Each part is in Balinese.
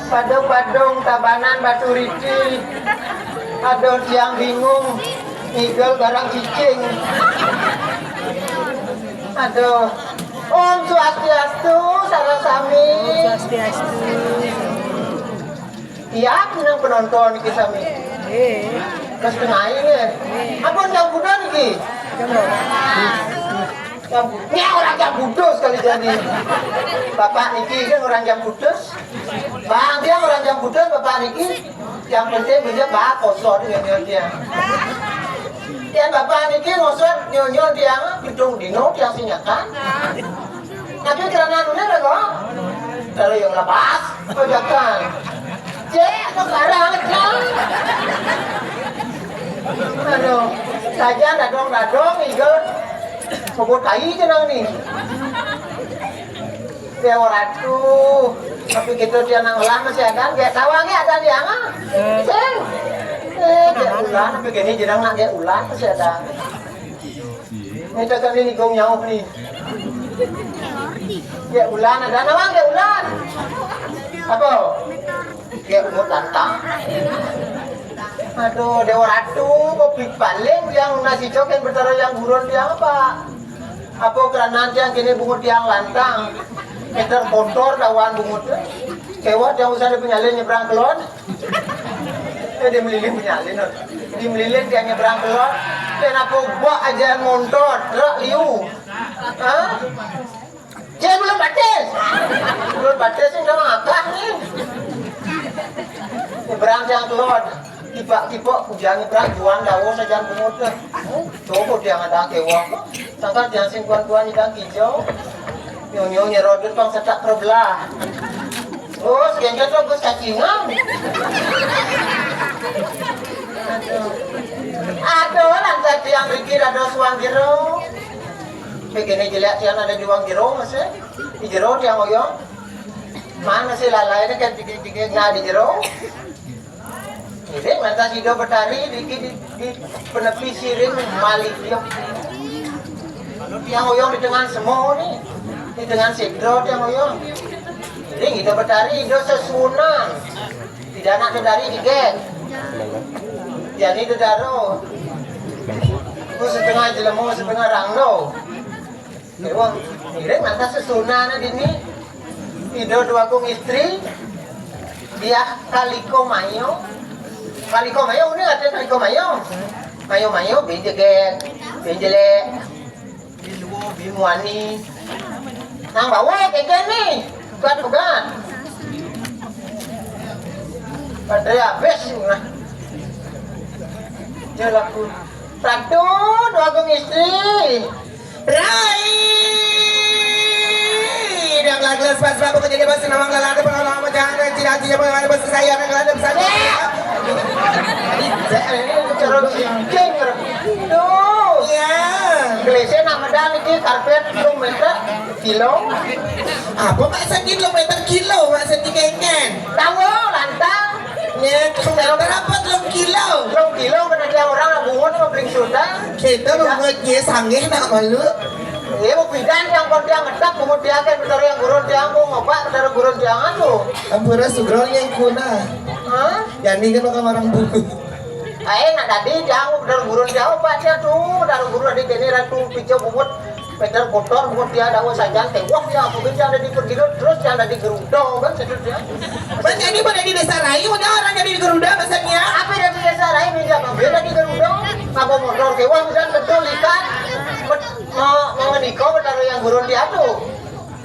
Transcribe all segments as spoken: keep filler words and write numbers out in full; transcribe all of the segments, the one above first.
Padung-padung Tabanan Batu Riti. Aduh, tiang bingung. Ngigel garang cicing. Aduh. Om Swastiastu, sareng sami. Om Swastiastu. Iya, seneng penonton iki sami. Eh. Terus kenai nih. Ampun, jam kuda niki. Jam berapa? Jam, ya, orang jam kuda sekali jadi. Bapak niki kan orang jam kuda. Bang, dia orang jam kuda, Bapak niki. Yang penting dia bak kosor nyonyo dia. Yang Bapak niki ngosor nyonyo dia, gedung dino dia sinyakan. Tapi karena anu nih kok. Kalau yang lepas, bajakan. Cek, sekarang, Cek. Aduh, saja dadong-dadong, igel. Kebut kai aja nang nih. Dewa Ratu, tapi gitu dia nang ulah masih ada, kayak sawangnya ada di ama. Sing. Eh, kayak ulah, tapi gini jenang nak kayak ulah masih ada. Ini tekan ini gong nyauh nih. Kayak ulah, ada nama kayak ulah. Apa? Kayak umur tantang. Aduh, Dewa Ratu, kok paling yang nasi cok yang bertaruh yang buron dia apa? Apa karena yang kini bungut yang lantang? Meter kotor dawan bungut. Kewat yang usah dipenyalin nyebrang kelon. Eh, dia melilin penyalin, no. Dia melilin dia nyebrang kelon. Kenapa gua aja montor, truk liu? Hah? Dia belum batis. Belum batis, ini udah makan nih. Nyebrang yang kelon. Tiba-tiba hujan nyebrang, juan dawa sajan bungut. Coba dia ngadang kewak. Sangka dia sing kuan-kuan nyidang kijau. Nyonyo nyerodot bang setak perbelah. Terus genjot lo bus cacingan. Aduh, lantas tiang riki rada suang jero. Begini jelek tiang ada di uang jero masih. Di jero tiang oyong. Mana sih lalai ini kan tiga-tiga nggak di jero. Iring lantas Ido Betari di, di, di penepi siring malih dia. Lalu tiang oyong di tengah semua nih. Di tengah sidro tiang oyong. Iring Ido Betari, Ido sesunan. Tidak anak dari di geng. Jadi dedaro. Ku setengah jelemu, setengah rangdo. Dewa, iring lantas sesunana dini. Ido dua kung istri. Dia kaliko mayo. Kaliko mayo, ini ada kaliko mayo. Mayo-mayo, benjeget, benjelek. Biluo, bimuani. Nang bawa keke nih. Bukan, bukan. Pada habis, nah. Dia laku. Ratu, dua kung istri. Rai. Yang lagi pas bapak kejadian pasti nawang lalada pengalaman jangan tidak tidak pengalaman pasti saya yang lalada besar. Cara cincin. Tuh. Iya. Gelisnya nak medal iki karpet lu meter kilo. Apa maksud kilometer kilo maksud kengken? Tahu lantang. Ya, kilometer apa telung kilo? Telung kilo kena dia orang bungut apa bling suta. Kita bungut dia sanggih nak malu. Iya, mau bidan yang kon dia ngetak, bungut dia kan betul yang gurun dia, aku ngobak betul gurun dia anu. Ampura sugrol yang kuna. Hah? Jadi kan orang bungut. Ae nak dadi jauh, betul gurun jauh, Pak, dia tuh, betul gurun di kene ratu pijo bungut. Meter kotor, bungut dia dawa sajan, tewah dia, mungkin dia ada di pergilut, terus dia ada di gerudo, kan, sedut dia. Bang, jadi pada di desa Rai, udah orang jadi di gerudo, maksudnya? Apa dari desa Rai, bisa bang, dia ada di gerudo, ngapa motor, tewah, bisa betul ikan, bet-, mau, mau menikah, betul yang gurun dia tuh.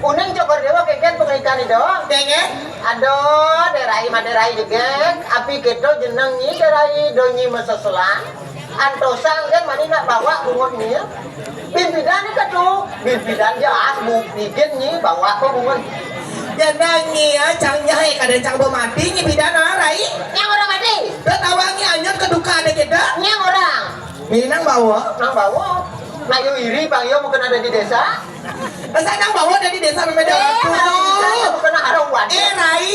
Uning Cokor Dewa keken pengaitan itu. Keken? Aduh, derai maderai jegek, api keto jeneng nyi derai donyi meseselan. Antosang kan mani nak bawa bungut nyi. Bimpidan ni ketu, bimpidan jelas bu, bikin nyi bawa ke bungut. Jeneng nyi ya, cang jahai kada cang bemati nyi bidan ah, Rai. Yang orang mati. Dah tawa nyi anyut ke duka ada kita. Yang orang. Ini nang bawa. Nang bawa. Nak yo iri bang yo mungkin ada di desa. Masa nang bawa dari desa Medan? Eh, Rai, bisa kena arung wadah. Eh, Rai,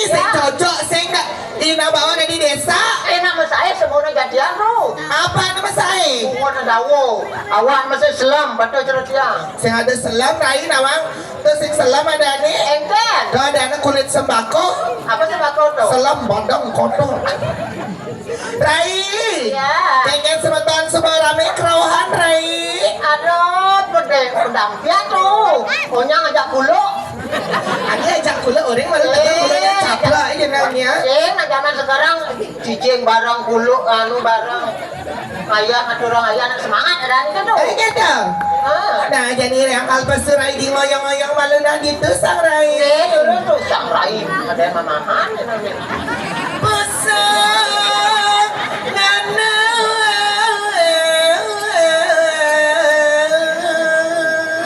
sing cocok, sing dak. Di nang bawa dari desa. Enak mas saya semua orang jadian lo. Apa nama saya? Bungut dawuh. Awak masih selem, batu cerut tiang. Sing ada selem, Rai, nawang. Tuh sing selem ada nih. Enten. Tuh ada anak kulit sembako. Apa sembako tuh? Selem, badang, kotor. Rai. Ya. Kengken semeton sebarame kerauhan, Rai. Aduh, pedang, pedang dia tuh. Onyang ajak kuluk. Adi ajak kuluk, orang malah tekan kuluknya caplak aja namanya. Sing, nah, zaman sekarang cicing bareng kuluk, anu bareng. Ayah, atur orang ayah, anak semangat ada itu tuh. Eh, gitu. Ah. Nah, jadi yang kalpes Rai di ngoyong-ngoyong malu nah gitu, Sang Rai. Eh, turun tuh, Sang Rai. Ada yang mamahan, ya, namanya. Pusung nganu.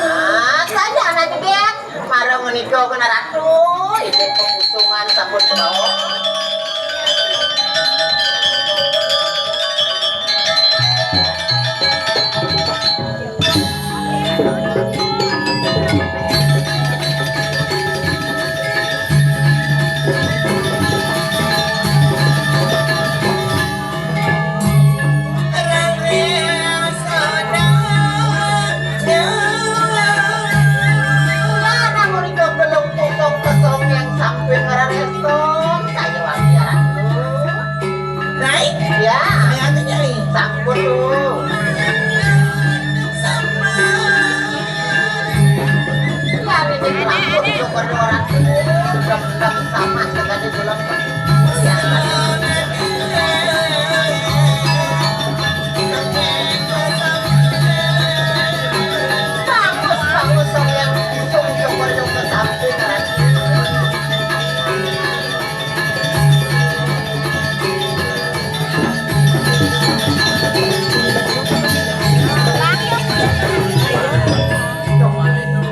Ah, saja anak dia. Marang menika kena ratu, ibu pepusungan sampun bawa. Mana murid belum kosong-kosong yang sampai ngerang esok, saya wangi aku. Rai? Ya. Saya anu, Nyai. Sampun tuh. Sama. Ya, ini sampun tuh, berdoa tuh. Sama sekali belum. Ya. Bagus, bagus, yang untung syukur yang kesamping.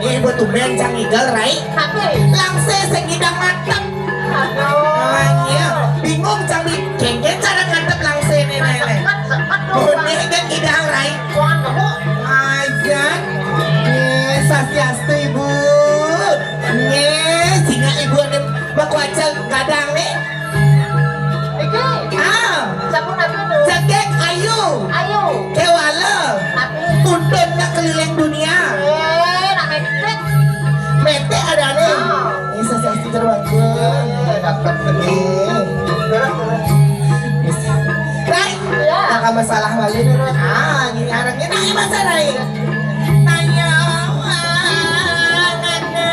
Ini buat tumben cang ngigel, Rai. Tapi langse sing ngidang mantep. Aduh. Ah, iya. Bingung cang di kengken cara ngantep langse ini, Rai. Sepet, sepet, dong, Bang. Bone kan ngidang, Rai. Kuat, kamu. Ajan. Nggih, swastiastu, Ibu. Nggih, singa Ibu anu baku aja gadang nih. Iki. Ah. Sampun aku tuh. Cekek ayu. Ayu. Kewala. Tapi. Tuntunnya keliling dunia. Eh, nak metik. Metik ada nih. Ah. Ini swastiastu, Jero Bagong. Eh, dapat benih. Terus, terus. Rai, iya. Maka masalah malih, Rai. Ah, ini anaknya nanya bahasa, Rai. Tanya, ah, nanya.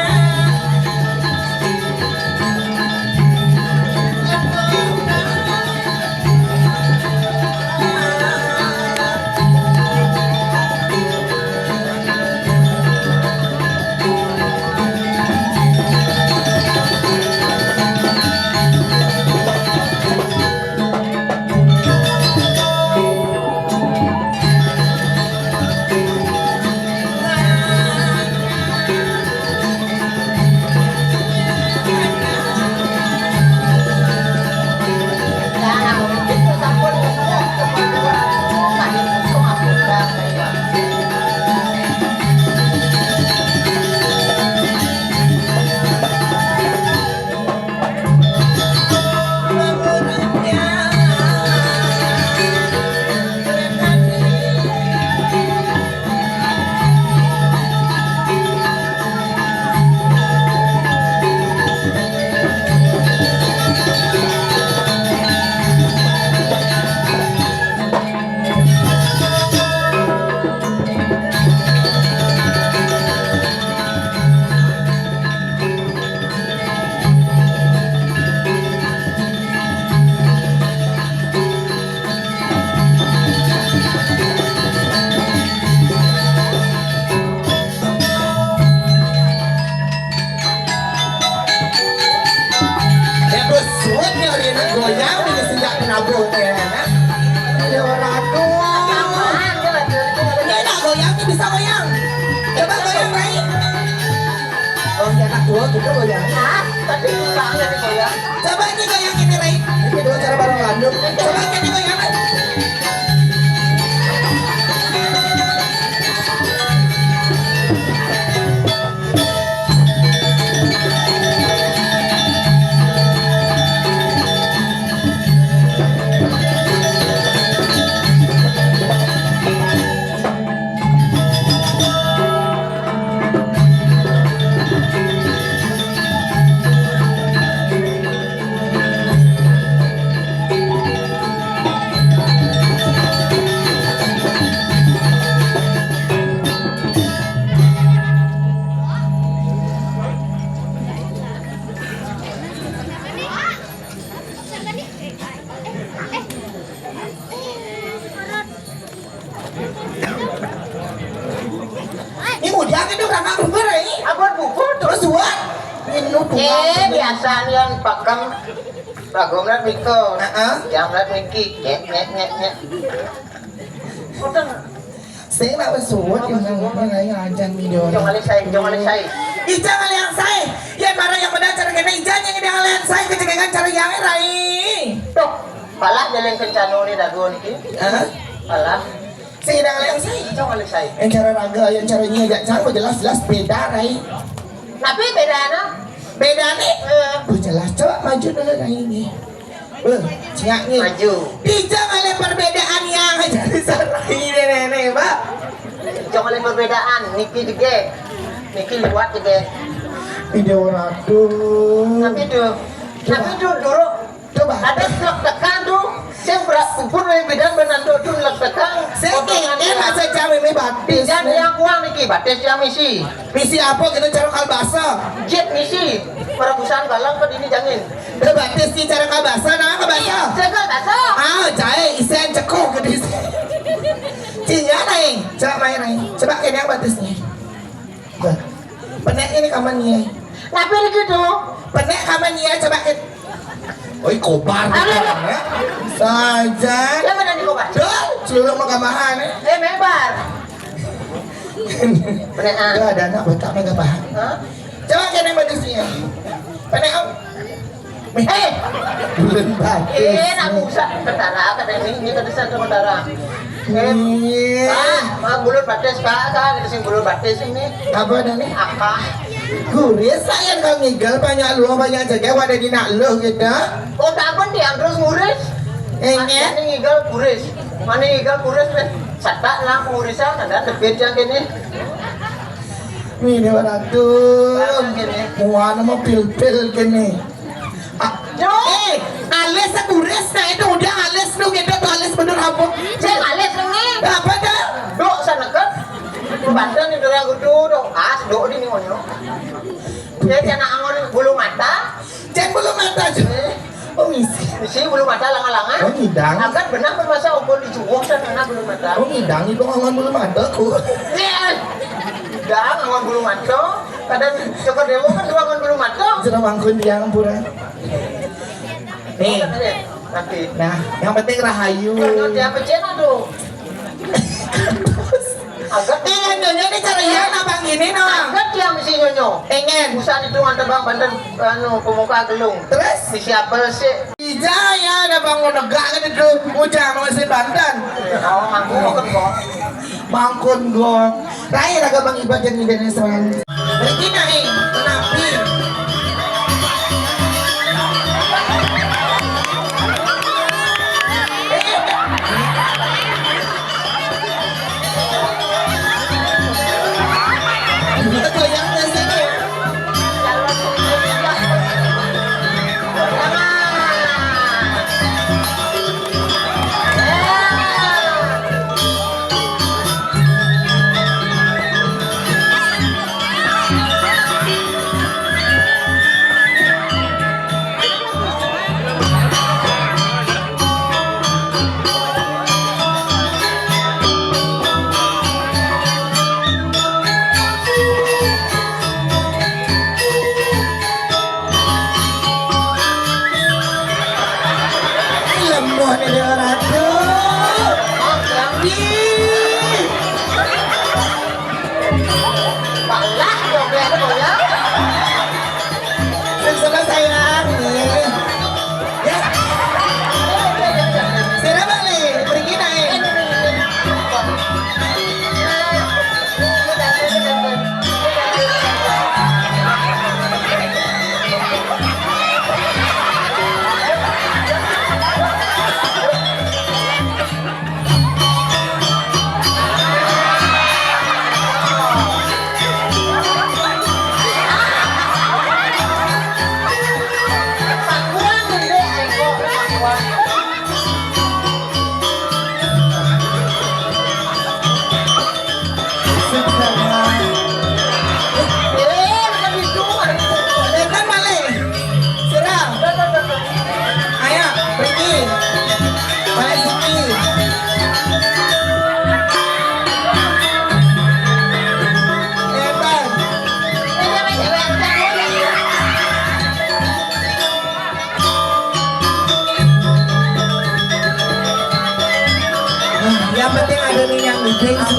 Ya, bos, suwet ya, Rina. Goyang ini sejak penabuh teh, ya. Ya, orang tua. Ini nak goyang, ini bisa goyang. Coba goyang, Rai. Oh, ya, anak tua kita goyang. Hah? Tapi susah ya, goyang. Coba ini goyang ini, Rai. Ini dua cara bareng landung. Coba ini goyang, Rai. Suat. Ini nu tunggal. Eh, biasa nian pakem. Bagong lah miko. Heeh. Jam lah miki. Nyek, nyek, nyek, nyek. Sing nak wis suwet yang nang ngomong aja ajan video. Jong alih sai, jong alih sai. Ijang alih yang sai. Ya marah yang benar cara kena ijang yang dia alih yang sai kecengengan cara yang rai. Tuh, palah jalan kencano ni dago niki. Hah? Palah. Sing yang alih yang sai. Jong alih sai. Yang cara raga, yang cara nyi agak cara jelas-jelas beda rai. Tapi bedana? Bedane? Eh. Oh, jelas. Coba maju dulu rai ni. Beuh, cingak ni. Maju. Dijang oleh perbedaan yang jadi sarai deh nenek, Pak. Jong oleh perbedaan, niki dege. Niki liwat dege. Ini orang tuh. Tapi tuh, tapi tuh dulu Coba. Ada lek-lekan tuh. Sing berat pun lebih bidan menantu tuh lek-lekan. Sing ini masa cawe ini batis. Bidan yang kuang niki, batis yang misi. Misi apa kita cara kalbasa? Jet misi. Perebusan galang ke dini jangin. Udah batis ni cara kalbasa, nah kalbasa. Saya kalbasa. Ah, jahe isian cekuk ke di sini. Cinya naik, coba main naik. Coba kena yang batis ni. Tuh. Penek ini kaman ni. Kenapa begitu? Penek kaman ni, coba kena. Oi, kobar. Aduh, aduh. Saja. Ya, mana ni kobar? Tuh, seluruh mah kabahan, eh. Eh, mebar. Benar, ah. Tuh, ada anak botak mah kabahan. Hah? Coba kena manusia. Penek, Om. Eh. Bulan batis. Eh, nak usah. Ketara, kata ini, ini kata satu ketara. Eh, iya. Ah, ah, bulan batis, Kak, Kak, kata sing bulan batis ini. Apa ada ni? Apa? Guris saya kau ngigel banyak lu, banyak jaga, wadah di nak lu gitu. Oh, tak pun dia terus nguris. Eh, mana ini ngigel kuris? Mana ngigel kuris, eh? Satak lah kurisan, ada tebet yang kini. Ini dua ratus. Barang kini. Muana mau pil-pil kini. Ah, eh, alis aku res, nah itu udah alis lu gitu tuh, alis bener apa? Saya alis ini. Apa dah? Dok sana kan. Banten itu orang kudu dok. Ah, dok di ni ngono. Dia kena angon bulu mata. Cek bulu mata aja. Oh, misi. Misi bulu mata langa-langa. Oh, ngidang. Angkat benang bermasa ukur di jumlah sana bulu mata. Oh, ngidang itu angon bulu mata ku. Iya. Ngidang angon bulu mata. Kadang cokor dewa kan dua angon bulu mata. Sudah mangkun dia ampura. Nih. Nanti. Nah, yang penting rahayu. Kalau dia pecah tuh. Agak. Eh, nyonya ini cara ya, abang ini no. Agak dia mesti nyonyo. Pengen. Usah dihitung ada bang banten anu pemuka gelung. Terus? Misi apel sih. Ija ya ada bang mau negak kan itu. Ujang masih banten. Oh, aku mau kok. Mangkun gong. Rai raga bang ibadah ni dan seorang. Regina, eh, nabi.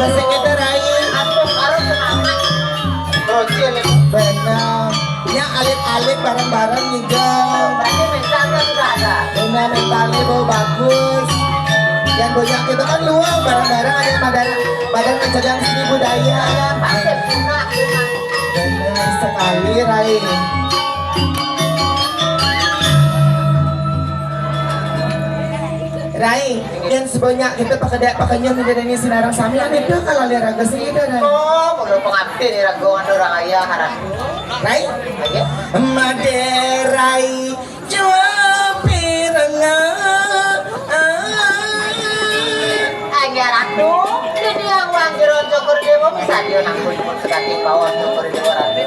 Sing kita Rai. Atuh, harus semangat. Bener. Ya, alit-alit bareng-bareng nih, Jeng. Berarti mentalnya sudah ada. Bener, mentalnya mau bagus. Yang banyak itu kan luang bareng-bareng, ada yang pada, pada mencegah seni budaya. Bener sekali, Rai. Rai, yang sebanyak kita pakai dek pakai nyom di Indonesia narang sami kan itu kalau lihat raga sih itu, Rai. Oh, perlu pengabdi nih raga orang ayah harap. Rai, aja. Made Rai, jua pirenga. Aja ratu, jadi yang uang jero Cokor Dewa bisa dia nangkut sekati pawon Cokor Dewa ratu.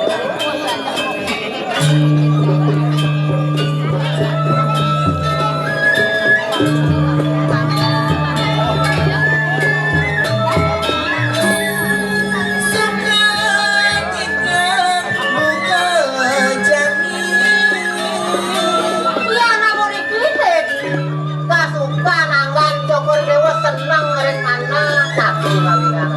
Iya, namun itu, kasuka nanggan Cokor Dewa seneng ring mana, tapi kawinang.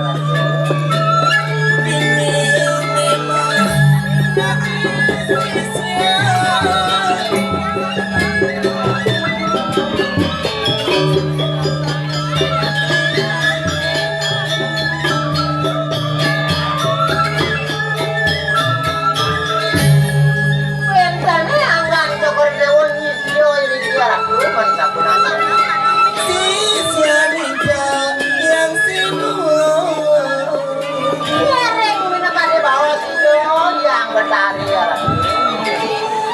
Wénténé anggan Cokor Déwa nyisya ring Tiang Ratu man sapunapi. Sisya nika yang sinuwun. Ngiring minakadi baos Ida Hyang Betari, ya Ratu.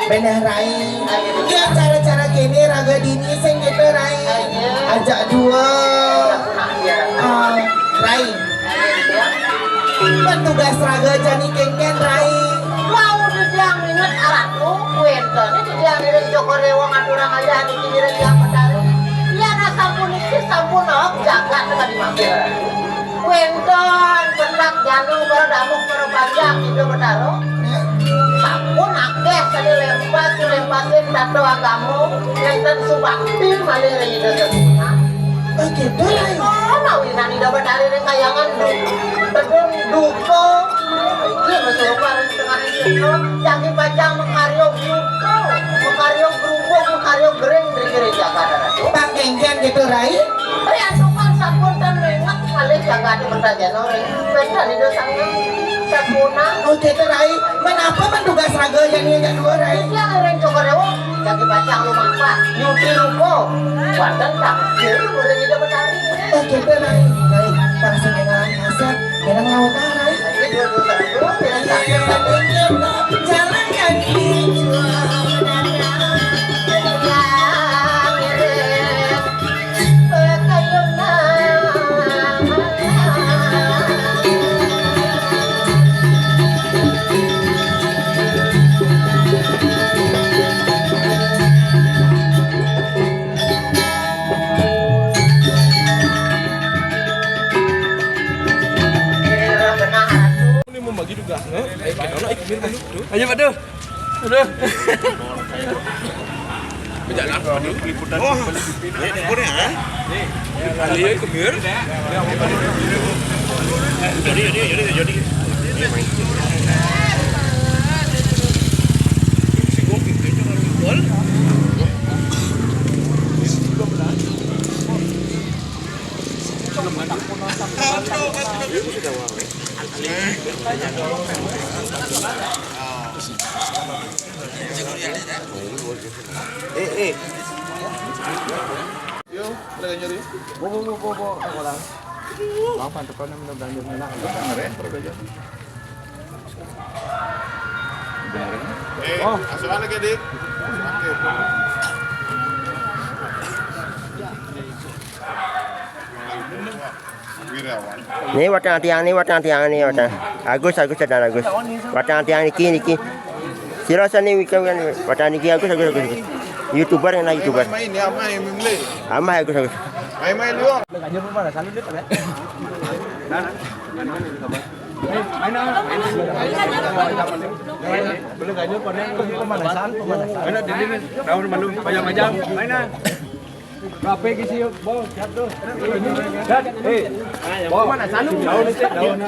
Beneh Rai. Ya cara-cara kéné raga dini sing gitu Rai. Ajak dua. Ah, Rai. Petugas raga jani kéngkén Rai. Wau titiang inget Ratu, wénten titiang ngiring Cokor Déwa ngaturang ayah niki ngiring Hyang Betari. Yén sampun niki sampun nawak jagat kadi mangkin. Wénten petak janung para damuh para panjang Ida Betara. Sampun akéh sané lémpas, lémpasin tata agama, nénten subakti malih ring Ida Sesuhunan. Oh, gitu, Rai. Oh, mawinan Ida Betari ring Kahyangan, tedun duka. Iki masurupan ring tengahing duka. Jagi pacang makarya buta, makarya grubug, makarya gering ring ngiring jagat, Ratu. Pangkéngkén gitu, Rai? Ri antukan sampun tan méngat malih jagaté Mertajana ring Wénten Ida Sang Hyang Sadhuwunang. Oh, gitu, Rai. Menapa mentugas raga jani ajak dua, Rai? Titiang ngiring Cokor Déwa, jagi pacang lumampah, nyuci rupa. Wénten takdir ring Ida Betari. Oh, gitu, Rai. Rai, pangsenengan kasép, ngiring laut, Rai. Jalan kaki. Ini mau bagi tugasnya. Ayo, kita nak ikut dulu. Ayo, Pak, tuh. Aduh. Berjalan, aduh, liputan. Oh, ini, ini, ini, ini. Jadi, jadi, jadi, jadi. Eh, eh. Yo, lagi nyari. Bo, bo, bo, bo, bo, orang. Bang, pantekan yang benar-benar menang. Dengerin, terus aja. Dengerin. Eh, oh. Asuhan lagi, Dik. Oke. Né watang tiang, né watang tiang, né watang. Agus, Agus, sedang Agus. Watang tiang niki, niki. Sira sané wika, kan, watang niki Agus, Agus, Agus, Agus. YouTuber, nah, YouTuber. Main ya, main, main, main. Amah Agus, Agus. Main, main, dua. Mana, Dini, daun malu, payah majang. Mana? Kabeh iki sih, Bos, jatuh. Jat, eh. Bos, mana Sanu? Daun iki, daun.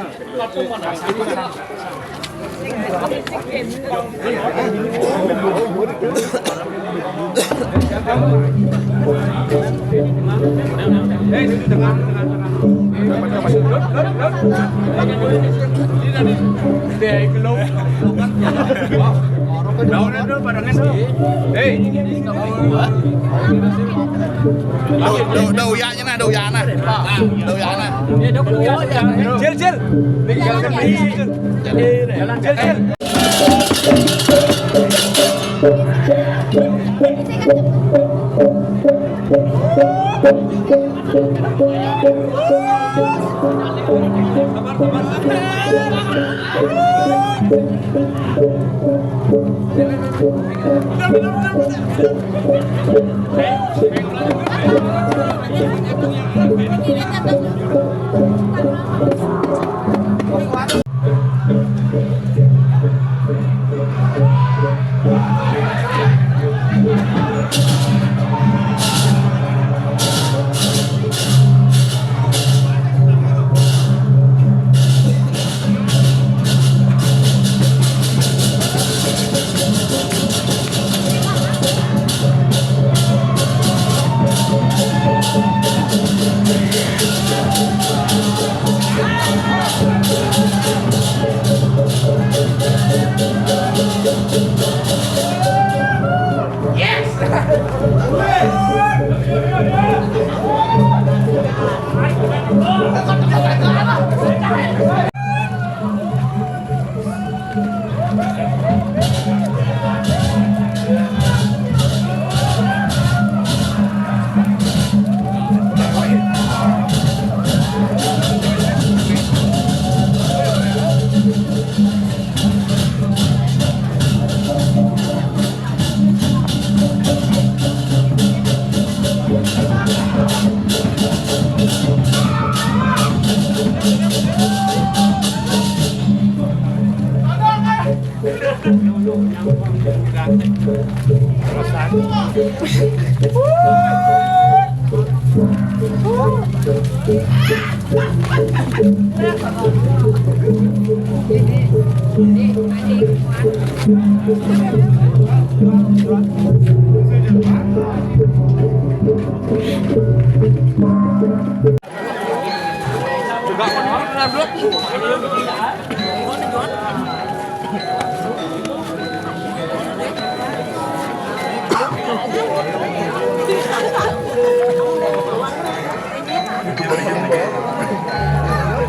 Hei. Dau, dau, dau uyaknya nah, dau uyak nah. Dau uyak nah. Cil, cil. Cil, cil.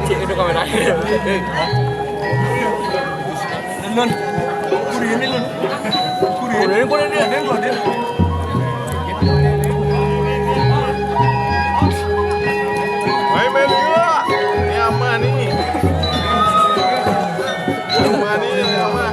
Cek itu kamera. Nun. Kurini, Nun. Kurini, kurini, dia, dia, dia. Ayo main juga. Ini aman nih. Aman nih, aman.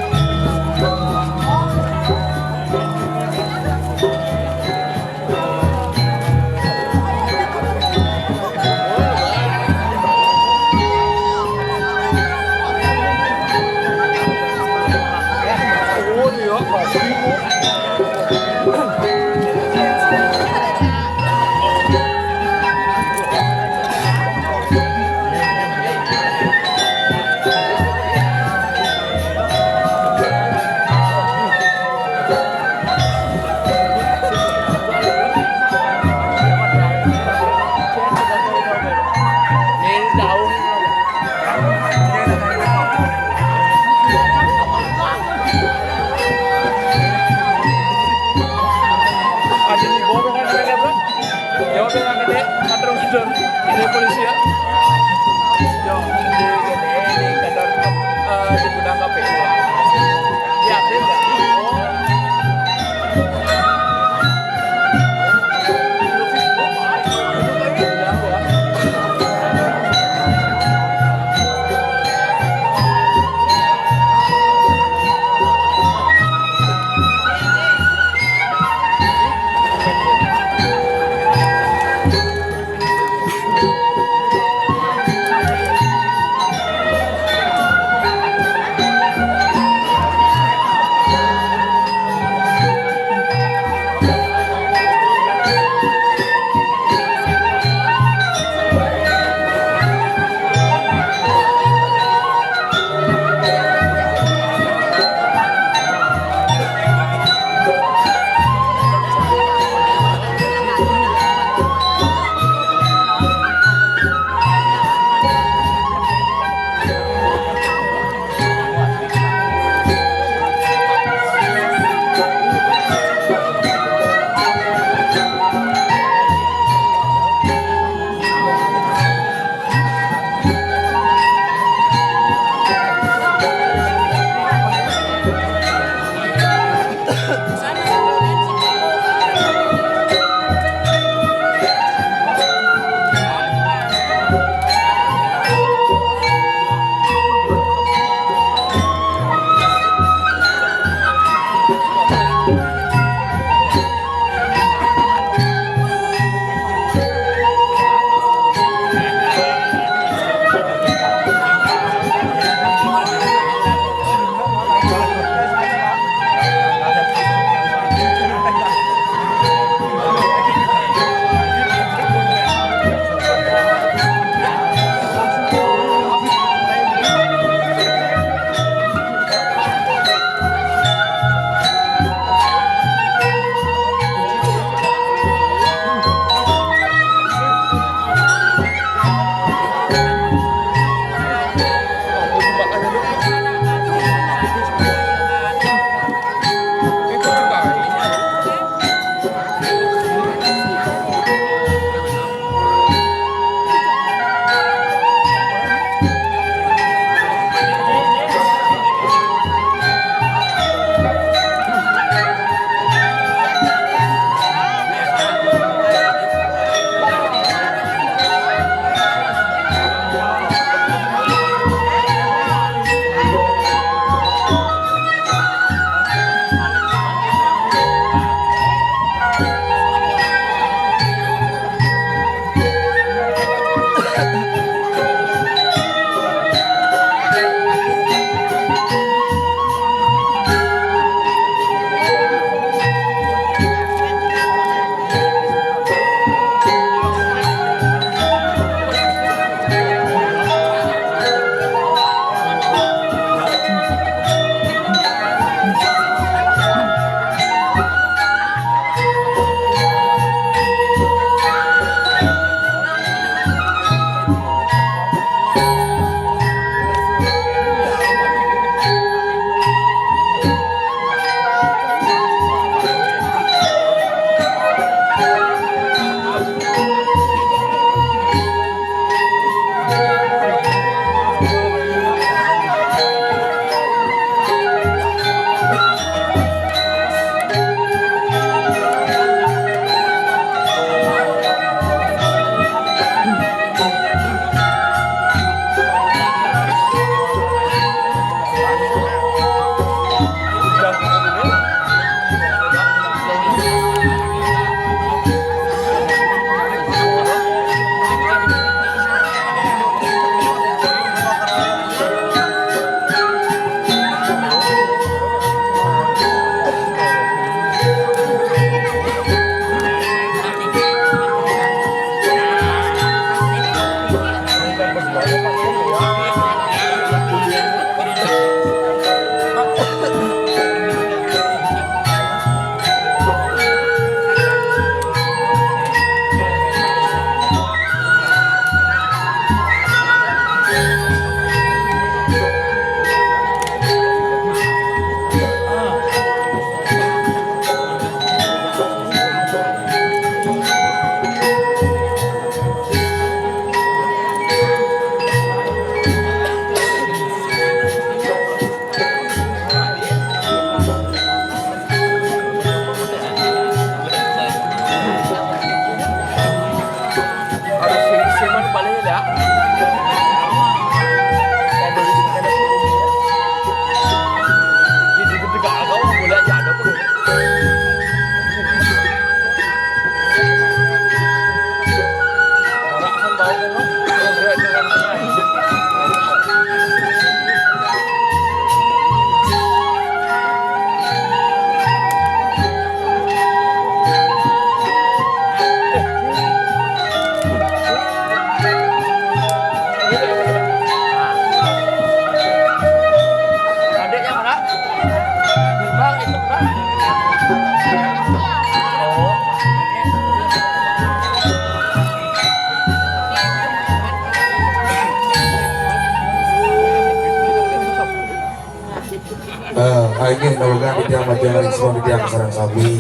Eh, aing gé nawegang titiang mah, titiang respon titiang sareng sami.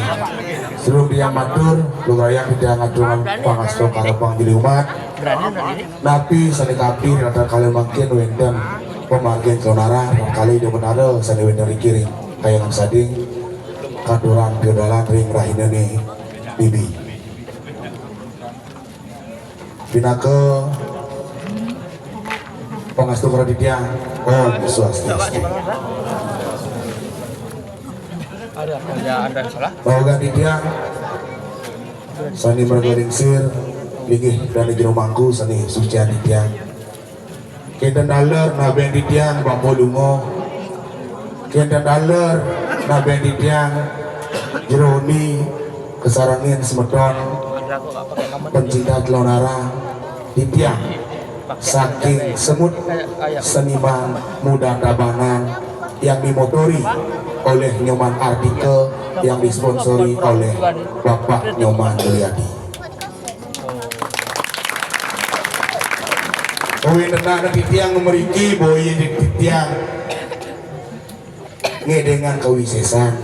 Sebelum titiang matur, lumayan titiang ngaturkeun pangastuan ka Rempang Jili Umat. Napi sané kapih rata kali mangkin wénten pamargin keonaran, rata kali di menara sané wénten ring kiring kayangan sading, katuran piodalan ring rahinané bibi. Pinaka pangastuan titiang. Om Swastiastu. Ada, ada, ada salah. Bahwa titiang sané merga lingsir, linggih dané jero mangku sané sucian titiang. Kénten taler nabén titiang bapa lunga. Kénten taler nabén titiang jero uni kasarengin semeton pencinta telon arang. Titiang saking Semut, seniman muda Tabanan yang dimotori oleh Nyoman Artika yang disponsori oleh Bapak Nyoman Mulyadi. Kawéntenan titiang mriki boya titiang ngédéngang kawisésan.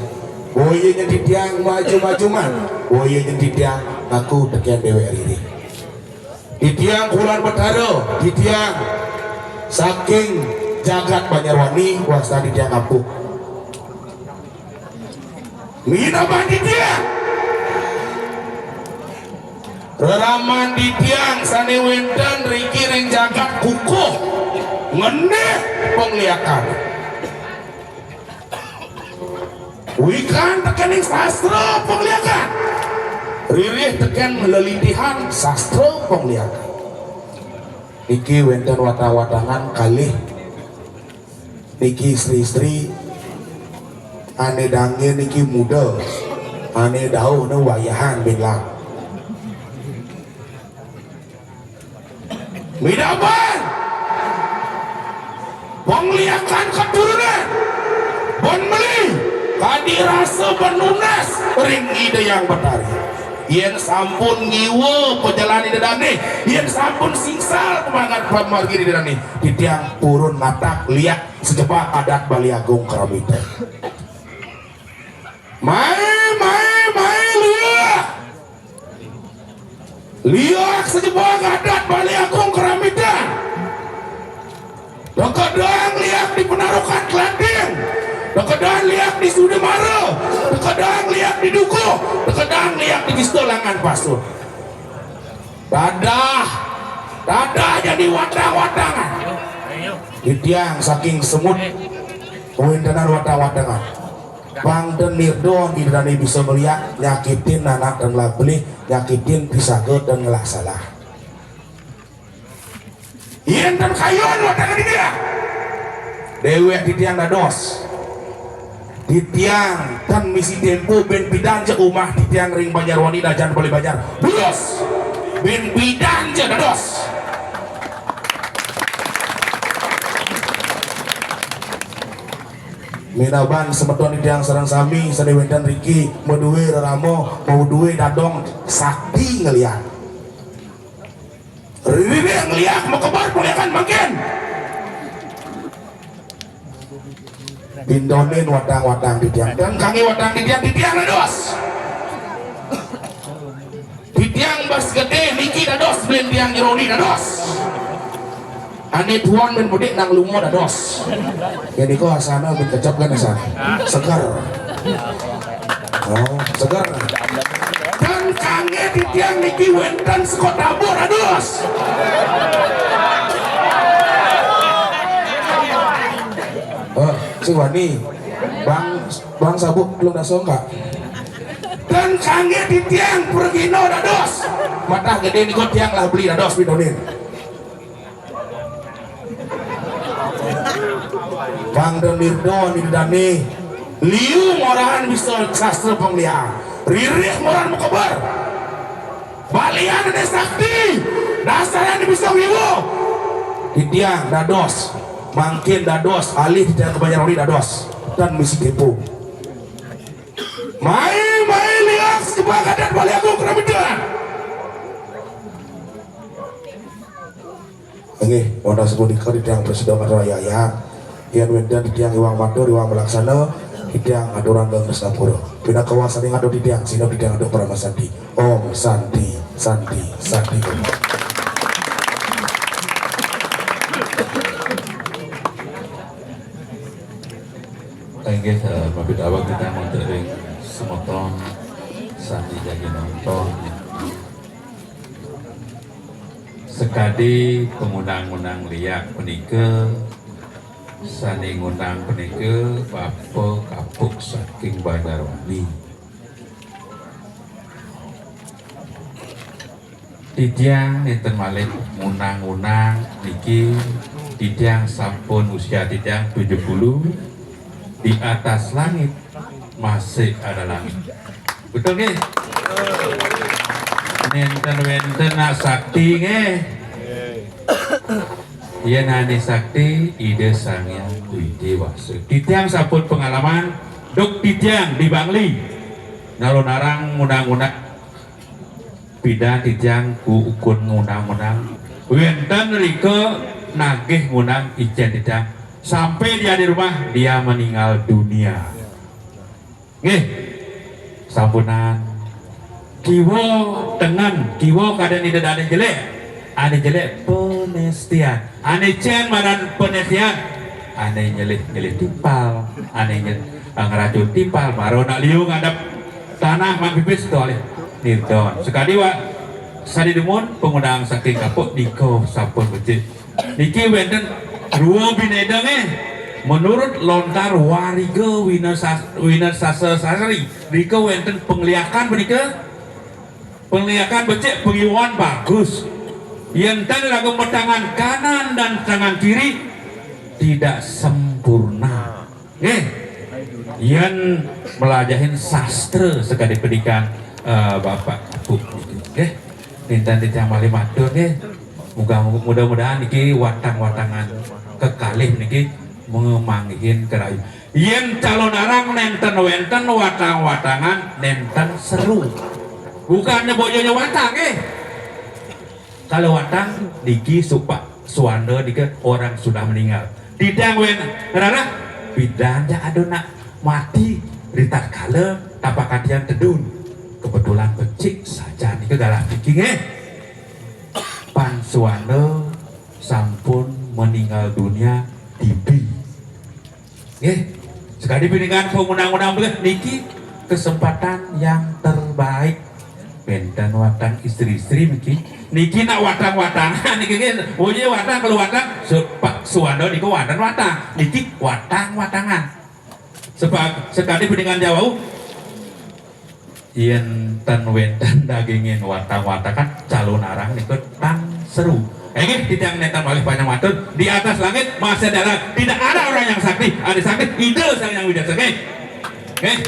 Boya titiang maju-majuman, boya titiang ngaku tekén déwék ririh. Titiang Kulan Betara, titiang saking jagat Banjarwani, wasta titiang apuk. Minabang titiang. Reraman titiang sané wénten riki ring jagat kukuh ngendih pangliakan. Wikan tekéning sastra pangliakan. Ririh tekén lelitihan sastra pangliakan. Niki wénten watang-watangan kalih. Niki istri-istri, ané dangin niki muda, ané dauh né wayahan binlang. Minabang pangliakan katurunan, bun meli kadi rasa bun nunas ring Ida Hyang Betari. Yén sampun ngiwa pajalan Ida dané, yén sampun singsal pamargi Ida dané, titiang purun matak liak sajebag adat Bali Agung Keramita. Mai, mai, mai liak. Liak sajebag adat Bali Agung Keramita. Tekedang liak di Penarukan Kelanting. Tekedang liak di Sudimara. Tekedang liak di Dukuh. Tekedang liak di Bista Langan Pasut. Dadah, dadah jadi watang-watangan. Titiang saking Semut, kawéntenan watang-watangan. Pang ten nirda Ida dané bisa ngeliak, nyakitin anak ten ngelah pelih, nyakitin pisaga ten ngelah salah. Yén ten kayun watang titiang, déwék titiang dados. Titiang ten misi tempo, bin pidan ja umah titiang ring Banjarwani, dajan beli banjar. Bulus. Bin pidan ja dados. Minabang semeton titiang sareng sami sané wénten riki madué rerama, madué dadong sakti ngeliak. Ririh ngeliak makeber pangliakan mangkin. Pindonin watang-watang titiang. Ten kanggé watang titiang, titiang dados. Titiang bas gedé niki dados, beli titiang jero uni dados. Ané tuan bin mudik nang lunga dados. Yén nika asana bin kecap kan asan. Seger. Oh, seger. Ten kanggé titiang niki wénten saka tabuh dados. Oh, sing wani. Bang, bang sabuk belum dasong, Kak. Ten kanggé titiang pragina dados. Matah gedé nika tiang lah beli dados, pindonin. Pang ten nirda Ida dané, liu ngorahan bisa sastra pangliakan. Ririh ngorahan makeber. Balian ané sakti, dasar ané bisa wiwuh. Titiang dados, mangkin dados, alih titiang ka Banjarwani dados. Ten misi tempo. Mai, mai liak sajebag adat Bali Agung Keramita. Inggih, wantah sapunika titiang prasida ngaturang ayah-ayah. Yén wénten titiang iwang matur, iwang malaksana, titiang aturang geng tresna pura. Pinaka wasaning atur titiang, sineb titiang antuk parama santi. Om Santi, Santi, Santi Om. Inggih, eh, mabit awak titiang wonten ring semeton sami jagi nonton. Sakadi pangundang-undang liak punika, sané ngundang punika Bapa Kapuk Sat-, King Banjarwani. Titiang nénten malih ngunang-ngunang niki, titiang sampun usia titiang tujuh puluh, di atas langit masih ada langit. Betul nggih? Nénten wénten nak sakti nggih. Yén ané sakti, Ida Sang Hyang Widhi Wasa. Titiang sampun pengalaman, duk titiang di Bangli. Nalonarang ngundang-ngundang, pidan titiang ku ukun ngundang-ngundang. Wénten rika nagih ngundang icén titiang. Sampai dia di rumah, dia meninggal dunia. Nggih. Sampunan. Kiwa tengen, kiwa kadén Ida dané jelék. Ané jelék penestian. Ané cén madan penestian. Ané nyelih-nyelih timpal, ané nyel-, ngracun timpal, mara nak liu ngadep tanah man pipis to alih nirton. Sakadi wa, sadi dumun pangundang saking kapuk nika sampun becik. Niki wénten rwa bineda nggih. Menurut lontar Wariga Winasas-, Winasasa Sasri, nika wénten pangliakan punika. Pangliakan becik, pangiwanan bagus. Yén tan raga matangan kanan dan tangan kiri tidak sempurna. Nggih. Yén melajahin sastra sakadi pendidikan, eh, Bapak Ibu niki. Nggih. Nénten titiang malih matur nggih. Muga-, mudah-mudahan niki watang-watangan kekalih niki ngamanggihin kerayu. Yén calonarang nénten wénten watang-watangan nénten seru. Bukan nyebutnya watang nggih. Kalau watang niki supak suanda niki orang sudah meninggal. Titiang wén rarah pidan ja ada nak mati ritatkala tapakan tiang tedun. Kebetulan becik saja nika galah niki nggih. Pan suanda sampun meninggal dunia T B. Nggih. Sekadi piningan pangundang-undang niki kesempatan yang terbaik. Wénten watang istri-istri niki. Niki nak watang-watangan niki nggih. Oh iya, watang kalau watang, su-, Pak Suwanda niku wonten watang. Niki watang-watangan. Sepa-, sekadi piningan jawau. Yén tan wénten dagingin watang-watangan, calonarang niku tan seru. Inggih, titiang nénten malih panjang matur. Di atas langit masih ada, tidak ada orang yang sakti. Ada sakti, Ida Sang Hyang Widhi Wasa. Nggih. Nggih.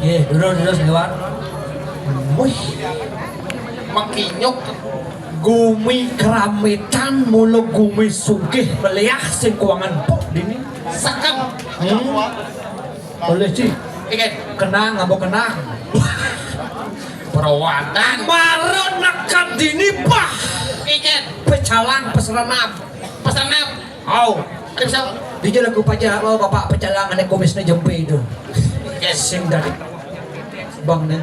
Nggih, durus, durus liwat. Wih, makinyuk. Gumi keramitan mula gumi sugih meliah sing kuangan empuk dini. Sakem. Hmm. Oleh ci. Iken. Kenang, apa kenang? Perawanan. Mara neked dini, bah. Iken. Pecalang peserenap. Peserenap. Au. Ada bisa. Dija lagu paja, oh, bapak pecalang ané kumisné jempe itu. Iken. Sing dadi. Bang né.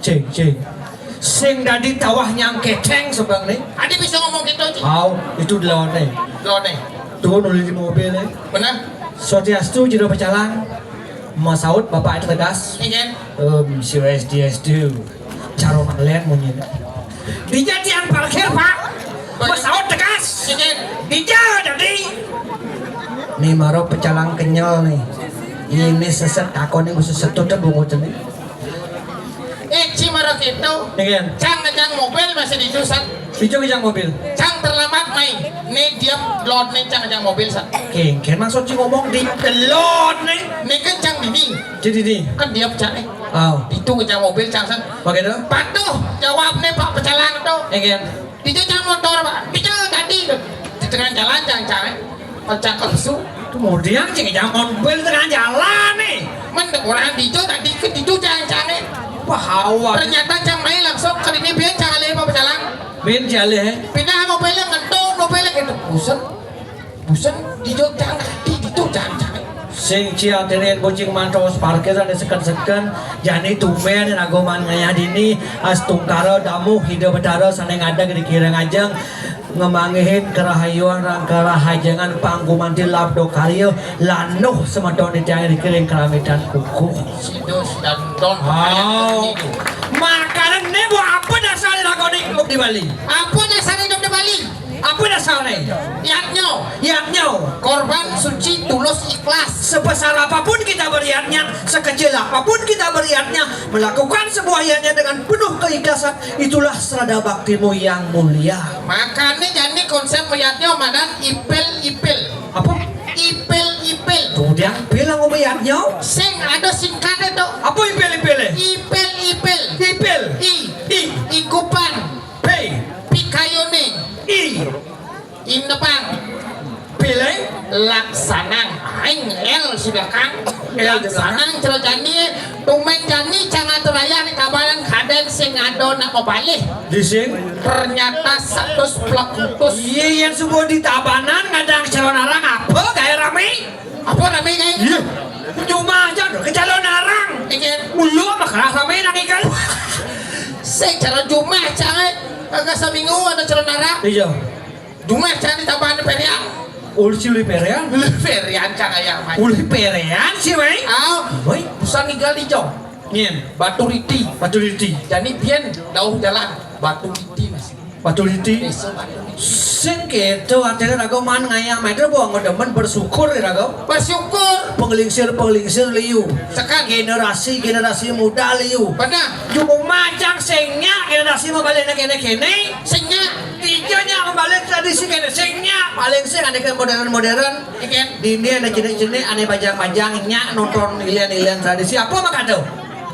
Cing, cing. Sing dadi tawah nyang keceng sebang né. Adi bisa ngomong gitu, Ci. Au, itu delawané. Delawané. Tuh nulis di mobil né. Bener. Swastiastu, Jero Pecalang. Masaut bapak itu tegas. Iya. Em, swastiastu. Caro manglen munyi. Dija tiang parkir, Pak. Masaut tegas. Iya. Dija dadi. Nih maro pecalang kenyel nih. Ini seset, takoné khusus setut bungut ini. Eh, Ci mara Itu. Iya kan? Cang ngejang mobil masih di Jusan. Ijo ngejang mobil. Cang terlambat mai. Né dia lot né cang ngejang mobil san. Kéngkén maksud ci ngomong di lot né. Né kan cang dini. Jadi di. Kan dia pecah né. Oh. Itu ngejang mobil cang san. Pakai dong. Patuh jawab né Pak Pecalang tuh. Iya kan? Di cang motor Pak. Di cang tadi tuh. Di tengah jalan cang cang. Pecah kesu. Kemudian cing ngejang mobil tengah jalan né. Men orang di cang tadi ke di cang cang né. Wah, awak. Ternyata cang mai langsung ke dini biar cang alih Pak Pecalang. Bin jaleh. Pindah mobilnya ngentung mobilnya gitu. Buset. Buset di Jogja tadi di Jogja. Sing cia tenen bocing mantos parkiran diseken-seken. Jani tumben ragoman ngayah dini. Astungkara damuh Ida Betara sané ngadeg di kirang ajeng. Ngemanggihin kerahayuan rangka rahajengan panggumanti labda karya lanuh semeton titiang dikiring keramitan kukuh. Sidus dan don. Oh. Makanan né buat apa dasar lagu di Bali? Apa dasar hidup di Bali? Apa dasarnya? Yadnya. Yadnya. Korban suci tulus ikhlas. Sebesar apapun kita beriatnya, sekecil apapun kita beriatnya, melakukan sebuah yadnya dengan penuh keikhlasan, itulah serada baktimu yang mulia. Makanya jadi konsep yadnya madan ipil-ipil. Apa? Ipil-ipil. Tuh dia ipil yang ngomong yadnya. Sing ada singkatnya tuh. Apa ipil-ipil? Ipil-ipil. Ipil. I. I. Ikupan. P. Pikayuning. I. Indepang. Pilih. Laksanang. Aing L si belakang. L di belakang. Laksanang cero jani. Tumeng jani cang atur ayah di kabalan kadén sing ado nak mabalih. Di sing. Ternyata satus plekutus. Iya, yang semua di Tabanan ngadang calon arang apa gaya rame? Apa rame gaya? Iya. Cuma aja ke calon arang. Iya. Ulu mah kalah rame nang ikan. Saya calon Jumat cang. Kagak seminggu ada calon arang. Iya. Jumat cang di Tabanan Perian. Ulsi uli Perian. Uli Perian cang ayah mah. Uli Perian sih, wéh. Ah, wéh. Busan tinggal di Jong. Nyen. Batu Riti. Batu Riti. Jadi pian dauh jalan Batu Riti masih. Batu Riti. Desa Batu Riti. Sing kéto artinya raga man ngayah main raga mau demen bersyukur ya raga. Bersyukur. Penglingsir-penglingsir liu. Sekan. Generasi-generasi muda liu. Benar. Cuma cang sing nya generasi mau balik kéné-kéné. Sing nya. Tiga nya mau balik tradisi kéné sing nya. Paling sing ada modern-modern. Ikan. Dini ada jenis-jenis aneh bajang-bajang nya nonton ilian-ilian tradisi apa mah kado?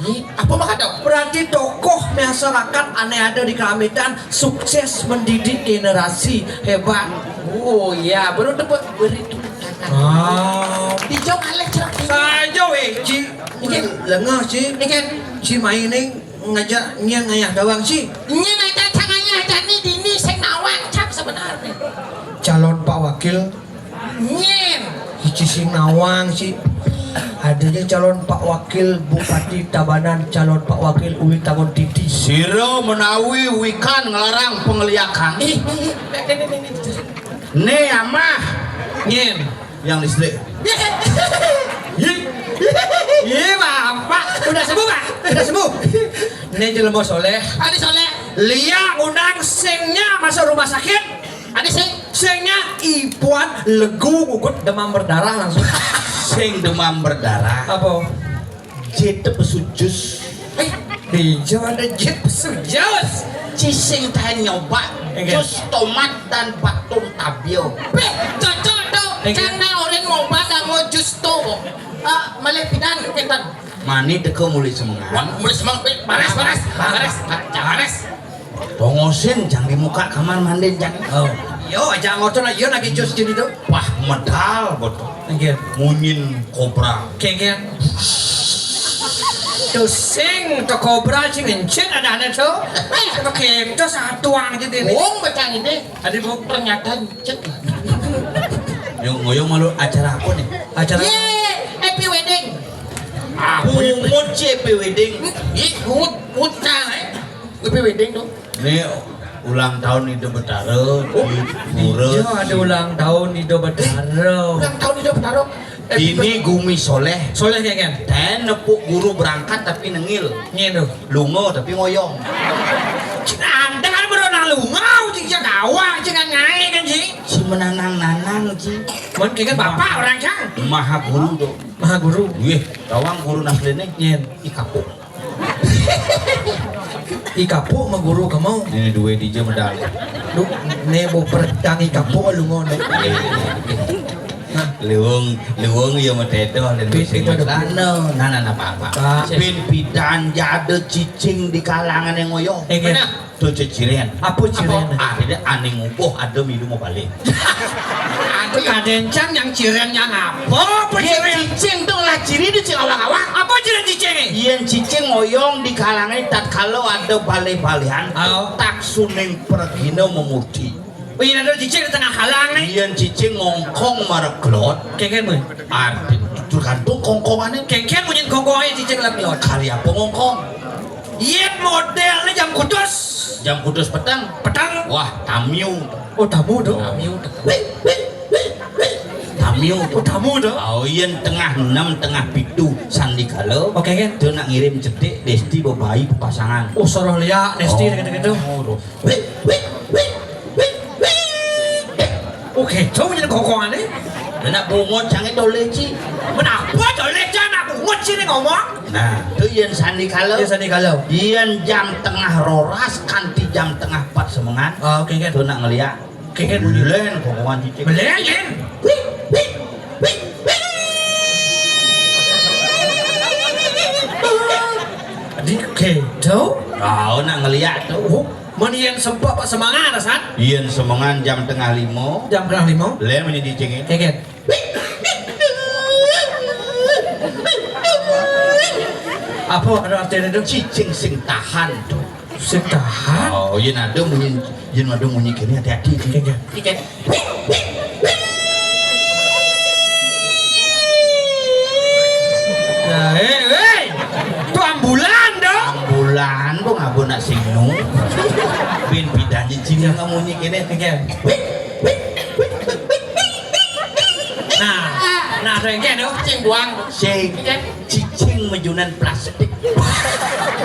Ih, apa mah kado? Berarti tokoh masyarakat aneh ada di Keramitan sukses mendidik generasi hebat. Oh iya, baru dapat beri tepuk tangan. Wow. Dijawab alih cerah. Saja wéh, Ci. Ikan. Lengah, Ci. Ikan. Ci main ning ngajak nyang ngayah doang, Ci. Nyén aja cang ayah jani dini sing nawang cang sebenarnya. Calon Pak Wakil. Nyén. Ci sing nawang, Ci. Adanya calon Pak Wakil Bupati Tabanan, calon Pak Wakil Uwi Tangun Titi. Sira menawi wikan ngelarang pengeliakan. Ih, ih, ih. Né amah. Nyén. Yang listrik. Ih. Ih, Bapak. Udah sembuh, Pak? Udah sembuh? Né jelema soléh. Adi soléh. Lia ngundang sing nya masuk rumah sakit. Adi sing. Sing nya ipuan legu ngugut demam berdarah langsung. Sing demam berdarah. Apa? Jit pesujus. Eh, hijau ada jit pesujus. Ci sing tahan nyoba. Enggak. Jus tomat dan batung tabio. Beh, cocok tuh. Enggak. Karena orang mau pada mau jus tuh. Ah, malih pidan kénten. Mani teka mulih semengan. Wah, mulih semengan. Eh, panas, panas, panas, panas. Tongosin jang di muka kamar mandi jang. Oh. Yo, aja ngotot lah, yo lagi jus gini tuh. Wah, medal betul. Enggak. Munyin kobra. Kéngkén. Tuh sing, tuh kobra sing encit ada ada tuh. Eh, pakai itu satuang gitu ini. Wong becang ini. Adi Bu, ternyata encit. Yo, ngoyong malu acara apa nih? Acara. Ye, happy wedding. Ah, bungut sih happy wedding. Ih, bungut, bungut cang, eh. Happy wedding tuh. Ini ulang tahun Ida Betara, oh, di Pura. Iya, ada ulang tahun Ida Betara. Ulang tahun Ida Betara. Eh, ini Gumi Soleh. Soleh kayak kan? Ten nepuk guru berangkat tapi nengil. Ngene. Lunga tapi ngoyong. Cina ada kan baru nang lunga, cing cak awak, cing ngae kan sih. Si menanang-nanang sih. Mon kayak kan bapak orang cang. Maha guru tuh. Maha guru. Wih, tawang guru nasline. Nyen. I kapuk. Ikapuk ma guru kemau. Né dué dija medal. Duh, né bo percang ikapuk lu ngono. Nah, luung, luung ya metedo dan sing metedo. Nah, nah, nah, apa, apa. Bin pidan jada cicing di kalangan yang ngoyo. Inggih. Tuh ciciren. Apa ciciren? Apa? Ah, dia aning ngukuh ada milu mau balik. Aduh, kadencang yang ciciren yang apa? Apa ciciren? Cicing tuh lah ciri di sing awak-awak. Apa ciciren cicing? Yen cicing ngoyong di kalangan tatkala ada bale-balean, tak suning pergina memudi. Oh, yen ada cicing di tengah halang nih. Yen cicing ngongkong mareglot. Kengken, Bu. Arti tergantung kongkongane. Kengken munyin kongkongane cicing lem lot. Kali apa ngongkong? Yen modele jam kutus. Jam kutus peteng. Peteng. Wah, tamiu. Oh, tamu to. Tamiu to. Wih, wih, wih, wih. Tamiu to. Oh, tamu to. Oh, yen tengah enam, tengah pitu sandikala. Oke, kan? Tuh nak ngirim cetik, Desti bebayi papasangan. Oh, soroh liak, Desti gitu-gitu. Oh, wih, wih, wih, wih, wih. Oh, gitu, jadi kokongane. Nak bungut sange doleh, Ci. Kenapa doleh, Ci, nak bungut sini ngomong? Nah, tuh yen sandikala. Yen sandikala. Yen jam tengah roras kanti jam tengah empat semengan. Ah, oke, kan. Tuh nak ngeliak. Oke, kan, bunyi. Belen, kokongan cicing. Belen, yen. Wih, wih, wih, wih. Di kedo. Ah, nak ngeliak tuh. Oh, men yen sempat pak semangan, San? Yen semangan jam tengah lima. Jam tengah lima. Lé menye cicing. Oke, kan. Apa ada artinya itu? Cicing sing tahan tuh. Sing tahan? Oh, yen ada munyi, yen ada munyi kene hati-hati. Oke, oke. Oke. Nah, eh, eh. Itu ambulan dong. Ambulan kok ngabo nak sing nu. Bin bidane cing munyi kene. Oke. Nah, nah, ada yang kene, oh. Cing buang. Sing. Oke. Cicing mejunan plastik.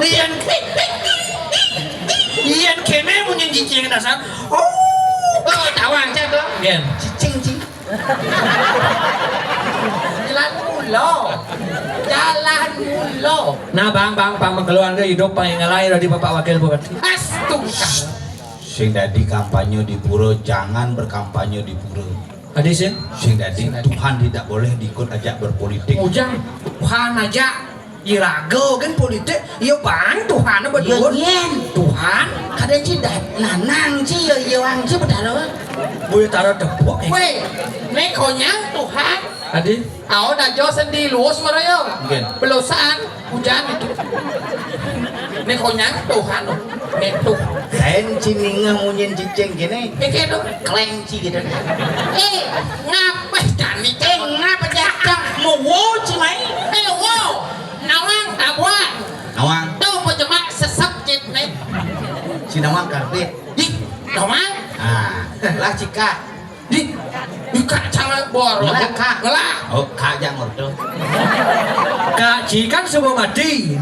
Yen, yen kene munyin cicing dasar. Oh, oh, tawang cek to. Gen. Cicing, Ci. Jalan mulo. Jalan mulo. Nah, Bang, Bang, Bang, mengkeluarga hidup paling ngelai dari Bapak Wakil Bupati. Astuga. Sing dadi kampanye di pura, jangan berkampanye di pura. Adi sih? Sing dadi, Tuhan tidak boleh diikut ajak berpolitik. Ujang, Tuhan aja. Iraga kan politik, ya bang Tuhan apa dua? Yen Tuhan, kadang ci dat nanang ci ya ya wang ci betara. Boya tara tepuk. Weh, ne konyang Tuhan. Adi? Au dah jo sendi luas mara ya. Mungkin. Belosan hujan itu. Ne konyang Tuhan. Itu. Lain ci ninga munyin cicing kene. Iki to. Kleng ci gitu. Eh, ngapa jani? Eh, ngapa jatah? Muwo ci mai. Eh, wo. Nawang tabuan. Nawang. Tuh pejemak sesep cit ne. Ci nawang karbit. Di nawang. Ah, lah cika. Di, di kacang bor. Ngelah, Kak. Ngelah. Oh, Kak jangan tuh. Kak Ci kan semua mati.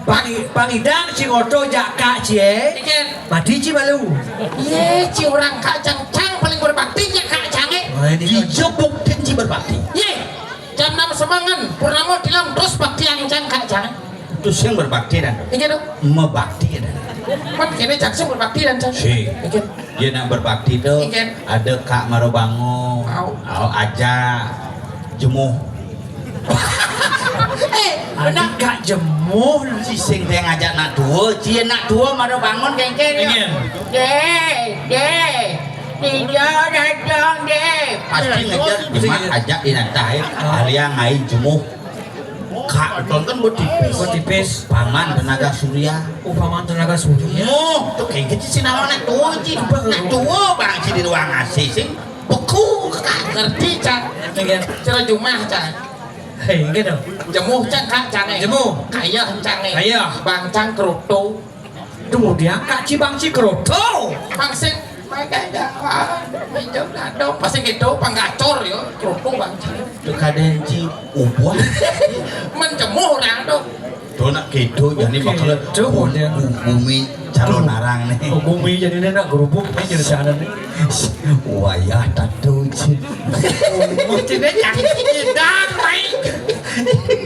Pangi-, pangidang sing oto jak kak cie. Iken. Mati ci malu. Ye, ci orang kacang-cang paling berbakti ya kacang eh. Dijebuk dan ci berbakti. Ye, jam enam semangan, purnama tilam terus bakti yang cang kacang. Terus yang berbakti dan. Iken tuh. Mebakti dan. Mat kene cang sing berbakti dan cang. Si. Iken. Dia nak berbakti tuh. Iken. Ada kak maro bango. Au. Au aja. Jemuh. Eh, benar. Kak jemuh. Ci sing teh ngajak nak tua, ci nak tua mara bangun kengkeng. Ingin. Deh, deh. Tidak datang deh. Pasti ngejar jemat ajak di nantai. Alia ngai jemuh. Kak, tonton buat tipis. Buat tipis. Paman tenaga surya. Oh, paman tenaga surya. Oh, tuh kengkeng ci sinawa nak tua ci. Nak tua bang ci di ruang A C sing. Beku, Kak. Ngerti, Cang? Nggih. Cara jumah, Cang. Hei, nggih dong. Jemuh, Cang, Kak, Cang, eh. Jemuh. Kayeh, Cang, eh. Kayeh. Bang, Cang, keroto. Kemudian, Kak Ci, Bang Ci, keroto. Bang, sing, Bang, Cang, Cang, Bang. Pinjam dadong. Pasti gitu, Bang, gacor, yo. Keroto, Bang, Cang. Tuh, kadang Ci, ubuh. Menjemuh, orang, tuh. Tuh nak gitu, jadi bakal bu-, bu-, bumi calon arang nih. Oh, bumi jadi ini nak gerubuk nih, jadi sana nih. Wayah tato, Ci. Mestinya cari idang, mai.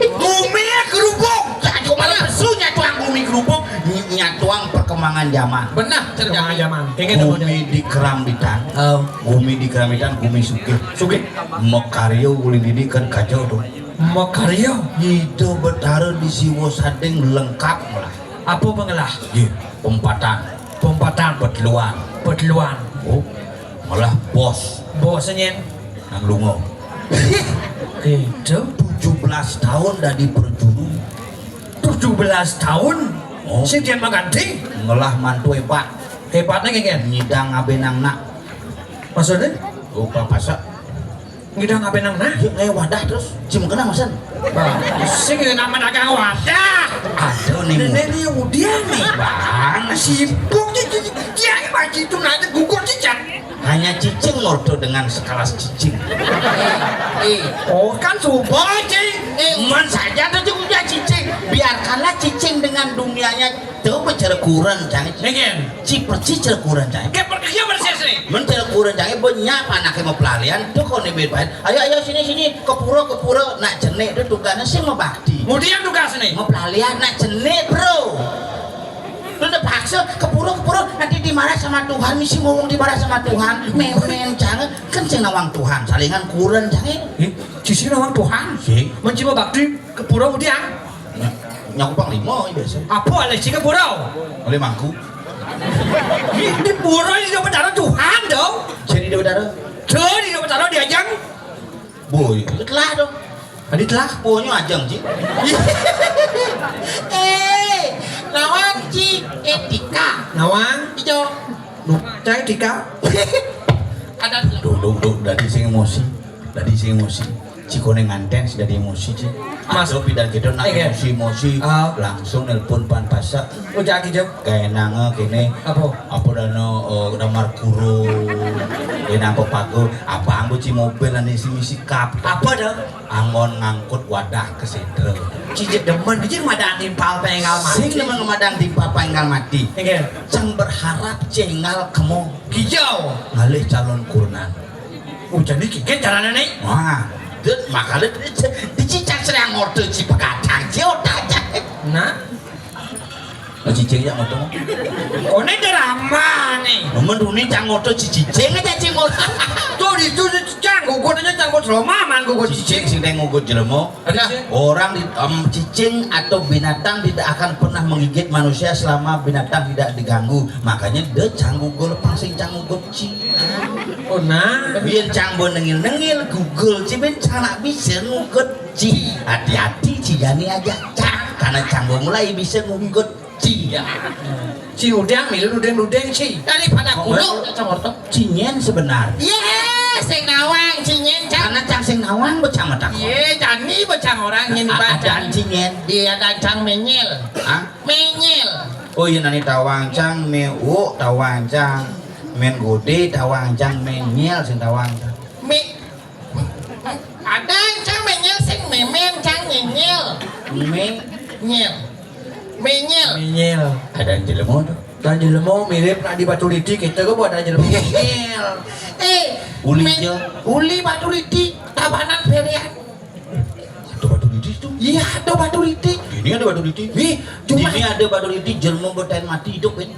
Bumi ya gerubuk. Ya, cuma lah pesunya tuang bumi gerubuk. Nyi-, Nyatuang perkembangan zaman. Benah, perkembangan zaman. Gumi di Kerambitan. Oh. Gumi di Kerambitan, gumi sugih. Sugih. Makarya uli dini kan kacau tuh. Makarya. Ida Betara di Siwa Sading lengkap malah. Apa pengelah? Nggih, pempatan. Pempatan. Peteluan. Peteluan. Oh, malah bos. Bos nyen. Nang lunga. Itu. Tujuh belas tahun dadi perjuru. Tujuh belas tahun? Oh. Sing dia mengganti? Ngelah mantu hebat. Hebatnya kayak gini? Nyidang abenang nak. Maksudnya? Rupa pasak. Ngidang abenang nah? Ya, kayak wadah terus. Cim kena masan. Bah, sing nama dagang wadah. Aduh nih. Nenek dia udah nih. Bang, sibuk dia, dia, dia, dia, itu nanti gugur cicak. Hanya cicing ngordo dengan sekelas cicing. Eh, oh, kan subuh, cing. Eh, man saja tuh cicing. Biarkanlah cicing dengan dunianya. Tuh bicara kuren, cang. Nggih. Ci persis cara kuren, cang. Nggih, persis, persis nih. Men cara kuren, cang, banyak anaknya mau pelarian. Tuh kok nih baik. Ayo, ayo, sini, sini. Ke pura, ke pura. Nak jenik tuh tugasnya sih mau bakti. Kemudian tugas nih. Mau pelarian, nak jenik, bro. Lu terpaksa ke pura, ke pura, nanti dimarah sama Tuhan, mesti ngomong dimarah sama Tuhan. Memen, jangan, kan sing nawang Tuhan, salingan kuren, jangan. Eh, sisi nawang Tuhan? Sih. Mencima bakti ke pura udah. Nyaku panglima, ya biasa. Apa alih sih ke pura? Oleh mangku. Di, di pura ini dia berdarah Tuhan dong. Jadi dia berdarah. Tuh, dia berdarah diajang. Boy, telah dong. Tadi telah. Boynya ajang, Ci. Eh, nawang, Ci. Eh, Tika. Nawang. Ijo. Duh, cai Tika. Ada. Duh, duh, duh, dadi sing emosi. Dadi sing emosi. Ci kone nganten si dadi emosi, Ci. Mas. Masuk pidan kita nak emosi-emosi. Ah. Langsung nelpon pan pasak. Oh, cai Ijo. Kayak nang kene. Apa? Apa dana, eh, damar kuro. Kene apa pago? Abang bu ci mobil ane si misi kap. Apa dah? Anggon ngangkut wadah ke sentral. Cijik demen, cijik madan timpal penggal mati. Sing demen madan timpal penggal mati. Nggih. Cang berharap cengal kemo. Kijau. Ngalih calon kurenan. Oh, jadi kiki caranya nih? Wah, dut makanya dicicak serang order ci pegadang, ci otak aja. Nah. Nah, cicing ya moto. Oh, ini drama nih. Momen duni cang moto cicing aja cing moto. Tuh, di situ cang gugut aja, cang gugut drama, man gugut cicing. Cicing sing teng gugut jelema. Ada. Orang di, em, cicing atau binatang tidak akan pernah menggigit manusia selama binatang tidak diganggu. Makanya de cang gugut pang sing cang gugut ci. Oh, nah. Biar cang bo nengil-nengil, gugut ci ben cang nak bisa gugut ci. Hati-hati ci jani aja cang. Karena cang bo mulai bisa gugut ci. Ya. Ci udang, milu udang-udang ci. Daripada kuno, cang orto. Cinyen sebenar. Iya, sing nawang, cinyen cang. Karena cang sing nawang, becama tak. Iya, jani becang orang yang dibaca. Ada cinyen. Iya, dan cang menyel. Hah? Menyel. Oh iya, nani tawang cang, me wo tawang cang, men gode tawang cang, menyel sing tawang cang. Me, ada cang menyel, sing memen cang nyenyel. Me, nyel. Menyel. Menyel. Ada jelema tuh. Dan jelema mirip nak di Batu Liti, kita ke buat ada jelema menyel. Eh, uli me-, je. Uli Batu Liti, tabanan Perian. Ada Batu Liti tuh. Iya, ada Batu Liti. Ini ada Batu Liti. Ih, cuma ini ada Batu Liti, jelema betaen mati hidup kan.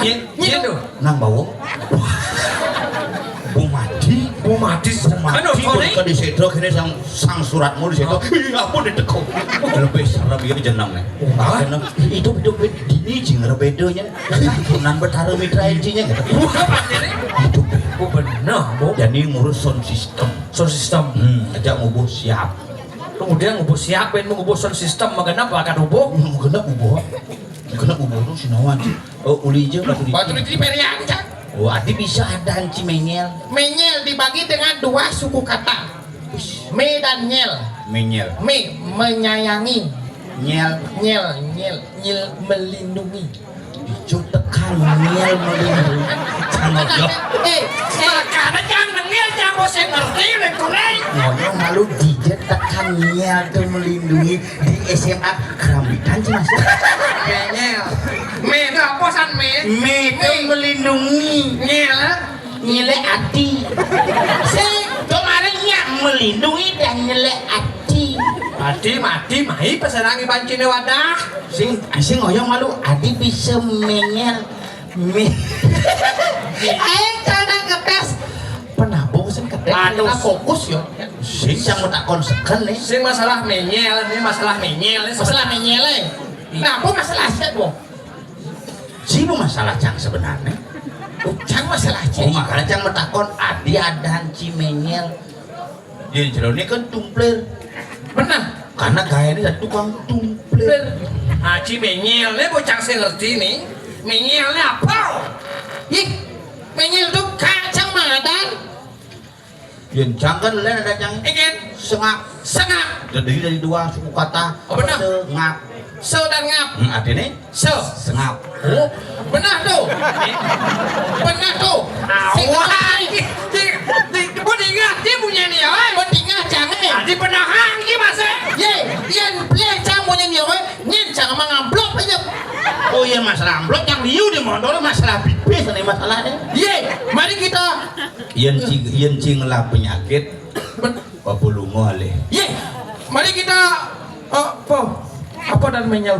Iya, iya tuh. Nang bawa. Bu mati, bu mati, bu mati, aduh, sorry. Bukan di sedro, kene sang, sang suratmu di sedro. Ih, ampun, diteko. Lebih serem ya jeneng nih. Hah? Jeneng, itu, itu, ini jing rebedanya. Nan Betara Mitra incinya gitu. Bukan, Pak, ini. Itu. Oh, bener, Bu. Jadi ngurus sound system. Sound system. Hmm, aja ngubuh siap. Kemudian ngubuh siap, ben ngubuh sound system, magenep, bakat ubuh. Magenep ubuh. Magenep ubuh tuh si Nawan sih. Oh, uli aja, Batu Liti. Batu Liti Perian, Cak. Oh, adi bisa ada anci menyel. Menyel dibagi dengan dua suku kata. Me dan nyel. Menyel. Me, menyayangi. Nyel. Nyel, nyel, nyel, melindungi. Ijo tekan nyel melindungi. Cang ojo. Eh, eh. Makanya cang nengil, cang bos yang ngerti, lek kuning. Ngono malu dijit tekan nyel tuh melindungi. Di S M A Kerambitan sih, Mas. Nyel. Me itu apa, San, me? Me itu melindungi. Nyel. Nyelek ati. Sing, kemarin nyak melindungi dan nyelek ati. Adi mati, mai pesenang iban ciné wadah. Sing, sing oyong malu, adi bisa méngél. Mé-, aing tanah kertas. Penabuh sing kedék, aduh, kita fokus yo. Sing cang matakon seken nih. Sing masalah méngél, ini masalah méngél, ini masalah méngél, eh. Kenapa masalah aset, Bo? Sing masalah cang sebenarnya. Cang masalah cang. Oh, makanya cang matakon, adi adan ci méngél. Yén jeroné kan tumplir. Bener. Karena gaéné dadi tukang tumplir. Aji méngél né bocah sing ngerti nih. Méngél né apa? Ih, méngél tuh kacang madan. Yén cang kan lain ada cang. Ingin. Sengak. Sengak. Terdiri dari dua suku kata. Oh, bener. Sengak. Se dan ngap. Hmm, artinya? Se. Sengap. Oh, benar tuh. Benar tuh. Awal. Di, di, di, di, di, di, di, bunyi nih, ya, eh. Di tengah jangan. Ah, di benahan, gimana sih? Ye, yén beli cang bunyi nih, ya, eh. Nyén cang emang amplop aja. Oh iya, masalah amplop yang liu di motor, masalah pipis nih masalahnya. Ye, mari kita. Yén cing, yén cing lah penyakit. Papulungo alih. Ye, mari kita, eh, apa? Apa dan menyau?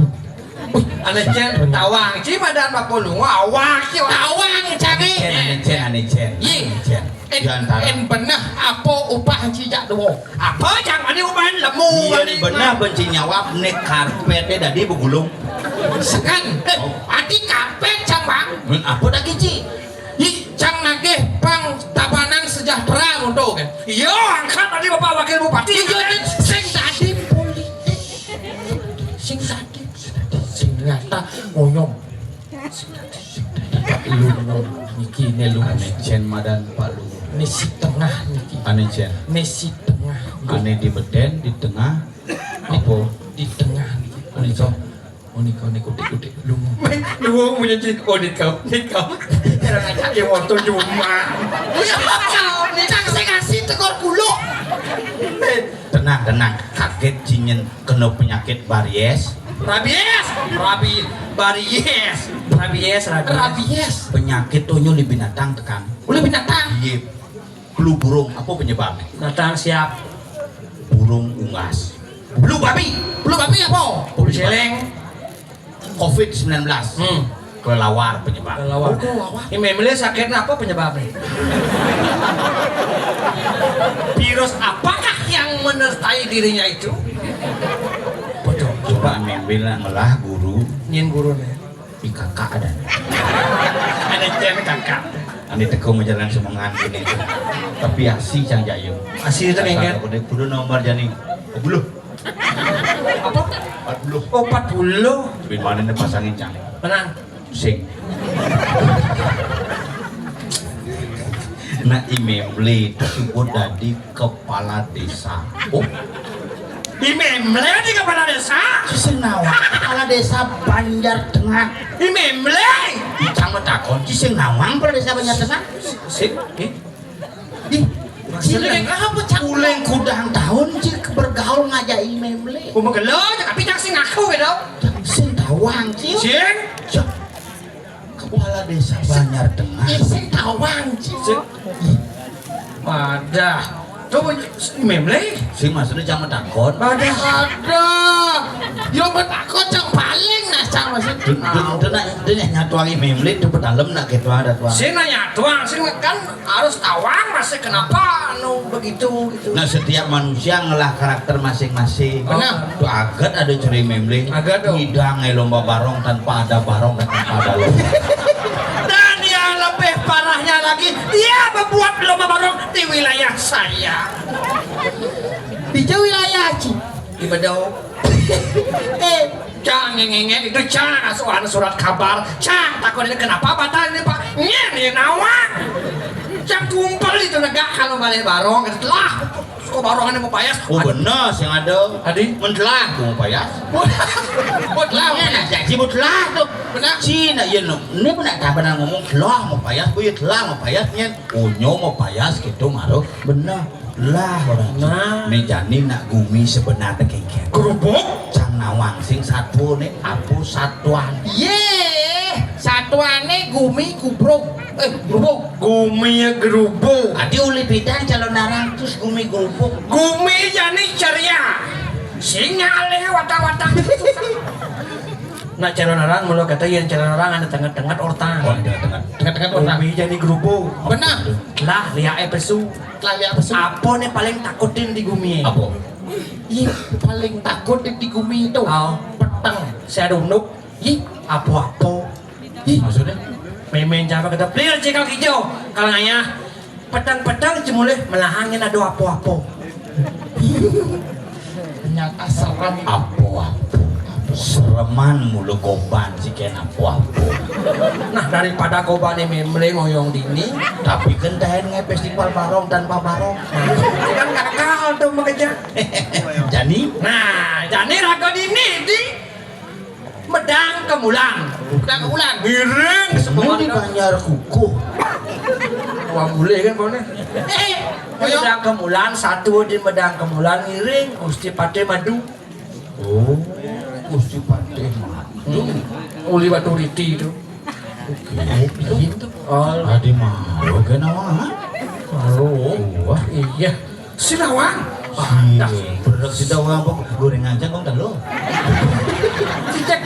Wih, ané cén tawang, ci madan papulungo, awak, ci tawang, cari. Ané cén, ané cén. Ye. Ané cén. En, di antara en benah apa upah ci jak duo? Apa cang mani upah lemu, yén mani benah benci nyawab né karpété dadi begulung. Sekan, eh, oh. Adi karpét cang, Bang. Men apa dah kici? Ih, cang nagih pang tabanan sejahtera ngono kan. Iya, angkat tadi Bapak Wakil Bupati. Iya, sing tadi politik. Sing tadi, sing nyata ngoyong. Sing tadi, sing tadi. Pak Lungo niki né Lungo. Ané cén madan Pak Lungo. Né si tengah niki. Ané cén. Né si tengah. Ané di bedén, di tengah. Apa? Di tengah niki. Punika. Oh, nika, nika, kutik, kutik. Lungo. Lungo punya cik. Oh, nika, nika. Kurang ajar. Ya, waktu cuma. Cang sing kasih tekor kulo. Tenang, tenang. Kagét ci nyén kena penyakit baries. Rabies. Rabi-, baries. Rabies, rabies. Rabies. Penyakit tuh nyuli binatang tekan. Oleh binatang. Iya. Flu burung, apa penyebabnya? Datang siap. Burung unggas. Flu babi. Flu babi apa? Flu celeng. Covid sembilan belas. Hmm. Kelelawar penyebab. Kelelawar. Oh, kelelawar. Ini memilih sakit apa penyebabnya? Virus apakah yang menyertai dirinya itu? Betul. Coba memilih ngelah guru. Nyin guru nih. Di kakak ada. Ada cewek kakak. Ane teko majalan semengan kene. Tapi asih cang jayu. Asih itu, Kang. Kudu nomor jani. Puluh. Apa? Empat puluh. Oh, empat puluh. Bin mana nih pasangin cang? Menang. Sing. Nah, I Memle itu sebut dadi kepala desa. Oh. I Memle di kepala desa? Sing nawang kepala desa Banjar Tengah. I Memle. Icang mah takon, sing nawang kepala desa Banjar Tengah. Sing, eh? Di, maksudnya, sing apa, Cang? Uleng kudang tahun, cik bergaul ngajak I Memle. Kumaha gelo, tapi Cang sing ngaku gitu. Sing tawang, cik. Sing? Cak. Kepala desa Banjar Tengah. Ih, sing tawang, cik. Sing. Wadah. Tuh, Memle. Sing maksudnya Cang mah takon. Wadah. Ada. Yo mah takon, Cang, paling nah, Cang, maksud. Den, den, den, den nyatuangi Memle tuh pedalem nak gitu ada tuang. Sing nanya tuang, sing kan harus tawang masih kenapa anu begitu gitu. Nah, setiap manusia ngelah karakter masing-masing. Benar. Tuh aget ada ceri Memle. Aget tuh. Ngidang, eh, lomba barong tanpa ada barong dan tanpa ada lomba. Dan yang lebih parahnya lagi, dia membuat lomba barong di wilayah saya. Di wilayah, Ci. Di Bedau. Eh, Cang ngengenge itu, Cang asuhan surat kabar. Cang takut ini kenapa batal ini, Pak? Nyen, ya nawang. Cang kumpul itu negak kalau balik barong, telah. Kok barong ini mau payas? Oh, bener, sing ada. Tadi? Mentelah, mau payas. Mentelah, mau payas. Janji mentelah tuh. Benar. Cina, iya, no. Ini pun tak pernah ngomong telah mau payas, bu, ya telah mau payas, nyen. Unyu mau payas gitu, maruh. Bener. Lah, orang. Nah. Né jani nak gumi sebenarnya kengkén. Gerubuk? Cang nawang sing satu né, apa satuan? Yé, satuané gumi gubruk. Eh, gerubuk. Gumi ya gerubuk. Adi uli pidan calon narang terus gumi gerubuk. Gumi jani ceria. Sing ngalih watang-watang. Nak calonarang, mula kata yén calonarang ada tenget-tenget ortang. Oh, ada tenget. Tenget-tenget ortang. Umi jani grupo. Benar. Lah, liaké pesu. Lah, liaké pesu. Apa né paling takutin di gumi? Apa? Ih, paling takut di gumi itu. Oh. Peteng. Saya ada unduk. Ih, apa-apa. Ih, maksudnya? Mémén jaba kata plir cikal hijau. Kalau ngayah peteng-peteng cemulih melahangin ada apa-apa. Ternyata serem. Apa-apa. Sereman mulu goban sih kena apa-apa. Nah, daripada gobané mémlé ngoyong dini. Tapi kan tahan ngai festival barong tanpa barong. Kan kakal tuh makanya. Jani? Nah, jani raga dini di Medang kemulan. Medang kemulan. Ngiring. Semua di Banjar Kukuh. Wah, boleh kan, Bang? Eh, Medang kemulan, satu di Medang kemulan, ngiring Gusti Patih Madu. Oh, Gusti Patih Madu. Hmm. Uli Batu Riti itu. Oke. Itu. Oh. Adi Madu, kenapa? Oh. Wah. Iya. Sinawang. Iya. Bener Sinawang apa gorengan aja kok telo. Cicek.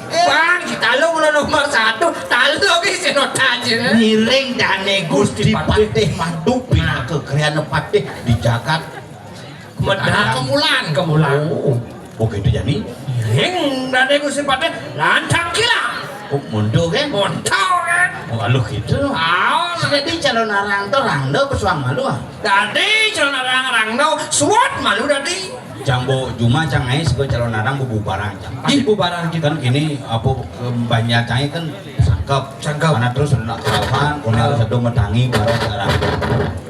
Bang, kita lo kalau nomor satu, talo ki senotaje. Ngiring dane Gusti Patih Madu pinaka kriana patih di jagat Medang kemulan. Kemulan. Oh, begitu jadi. Ngiring dane Gusti Patih lantang kilang. Oh, mundur kan? Mundur kan? Oh, kalau gitu. Ah, jadi calon arang tuh rangda pesuang malu ah. Dadi calon arang-arang no suwat malu dadi. Cang bo juma cang ngai sego calon arang bububaran cang. Ih, bubaran kita. Kan kini apa, em, banjar cang kan sangkep. Sangkep. Mana terus nak kelawan, kone harus ada metangi barong jarang.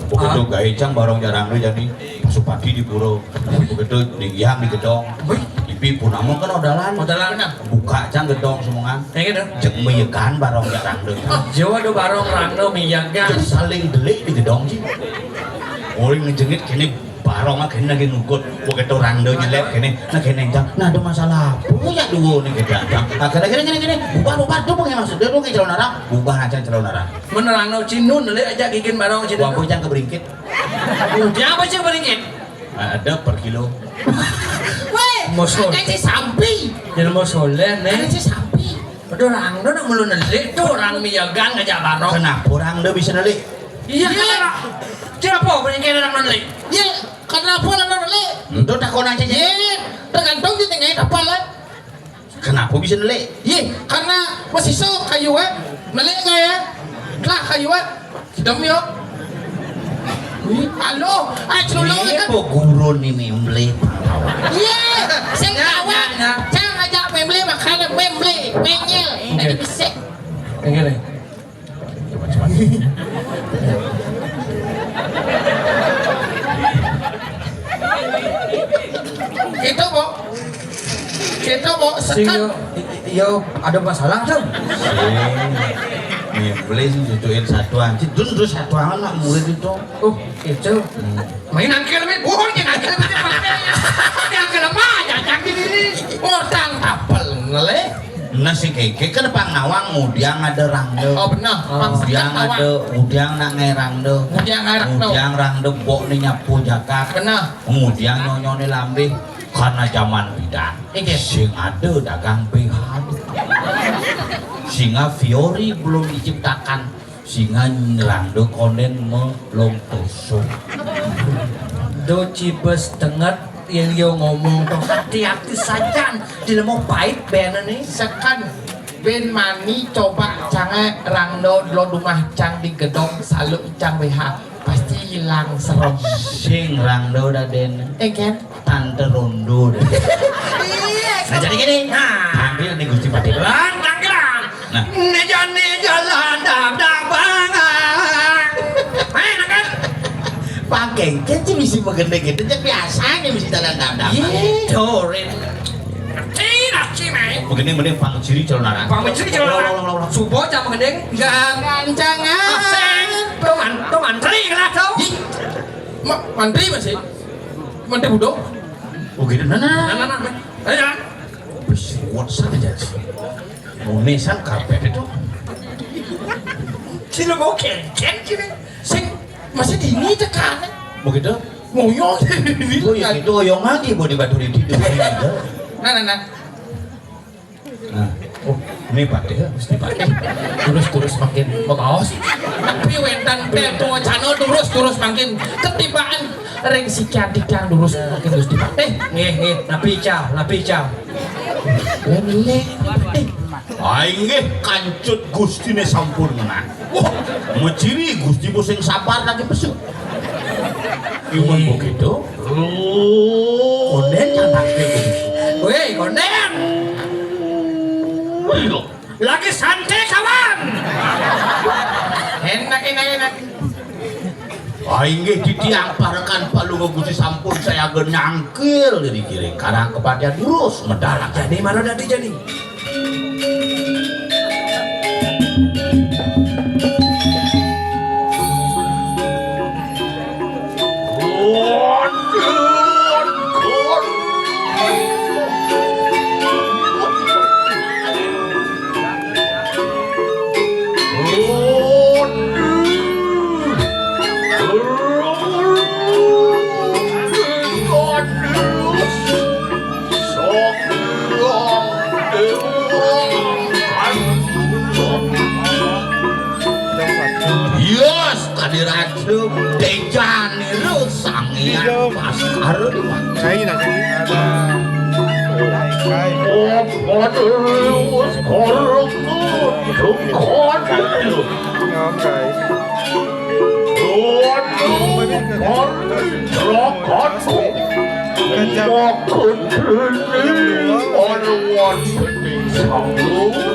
Begitu gawe cang barong jarang tu jadi pasupati di pura. Begitu di yang di gedong. Wih. Ipi pun nama kan odalan. Odalan. Buka cang gedong semongan. Kayak gitu. Jeng meyekan barong jarang tu. Jawa do barong rangda miyagan. Saling delik di gedong sih. Orang ngejengit kene barong ah kene lagi ngugut. Begitu rangda nyelep kene. Nah kene jang. Nah ada masalah apa ya dua ni kita jang. Nah kene kene kene kene. Bubar bubar tu pengen maksud dia pengen calon arang. Bubar aja calon arang. Menerang no cinun lele aja gigin barong cinun. Buah bujang keberingkit. Udah apa sih beringkit? Ada per kilo. Weh, mau sol. Ada si sampi. Jadi mau soleh nih. Ada si sampi. Aduh, orang tu nak mulu nelik tu orang miyagan ngajak barong. Kenapa orang tu bisa nelik? Iya, kenapa? Kenapa orang nelik? Iya, kenapa orang nelik? Itu takon aja. Iya, tergantung di tengah apa lah. Kenapa bisa nelik? Yeh, karena masih so kayu eh, nelik nggak ya? Lah kayu eh, sedem yo. Halo, ah celulung kan. Ibu guru ni memble. Yeh, saya kawan. Jangan ajak memble makan memble, menyel. Jadi bisik. Oke deh. Kita mau, kita mau sekat. Yo, ada masalah tu. Ni boleh sih cucuin satuan. Dun terus satuan lah murid itu. Oh, itu. Main angkel main bohong je angkel main pakai. Angkel lemah aja cang diri. Orang tapel ngeleh. Nah si keke kan pang nawang mudiang ada rangda. Oh benar. Mudiang ada, mudiang nak ngai rangda. Mudiang ngai rangda. Mudiang rangda bok ni nyapu jagat. Benar. Mudiang nyonyo ni lambih karena zaman bidan. Sing ada dagang B H. Singa Fiori belum diciptakan. Singa nyerang do konden melong toso. Do cibes tenget yang yo ngomong tu hati-hati sajan di lemo pait ben ni. Sekan ben mani coba cangai rangdo lo dumah cang di gedong saluk cang B H pasti hilang serem. Sing rangdo daden. Eh kan? Tante Rondo deh. Iya. Nah jadi gini, nah, panggil nih Gusti Patih. Lan, tanggilan. Nah. Ini jalan dap dap bangang. Ayo nak kan? Pakai kan sih misi mengendek gitu, tapi biasanya misi jalan dap dap. Iya, coret. Cina cina. Begini mending pang ciri calon anak. Pang ciri calon anak. Subo jam mengendeng. Jangan jangan. Tuh man, tuh mantri lah tuh. Mantri masih. Mantri budok. Oh gitu, nah nah. Nah nah nah. Ayo. Wis kuat saja sih. Munesan karpet itu. Sini mau kenceng sini. Sing masih dingin tekan. Begitu. Ngoyo. Oh, ya gitu, ngoyo nganti mau dibaturi tidur. Nah, nah, nah. Nah, oh, ini Patih, Gusti Patih. Terus, terus makin mekaos. Tapi wénten pétung wacana terus, terus makin ketibakan ring sikian tigang terus makin Gusti Patih. Nggih, nggih, napi ical, napi ical. Lah, nilai ini Patih. Ah, inggih, kancut Gustiné sampun ngenah. Wah, meciri Gusti pusing sapar lagi pesu. Iwon begitu. Kondén candak. Wéh, kondén. Wih, lho. Lagi santai, kawan. Enak, enak, enak. Ah, inggih titiang parekan Palungguh Gusti sampun sayaga nyangkil diri giring karang kepadan lurus medal. Jani mara dadi jani. Yes, kadi ratu, tejan niru Sang Hyang Baskara. Kain, kain. Ada. Kain. Oh, waduh, sekarang tuh, sekarang. Oke. Waduh, waduh, sekarang tuh.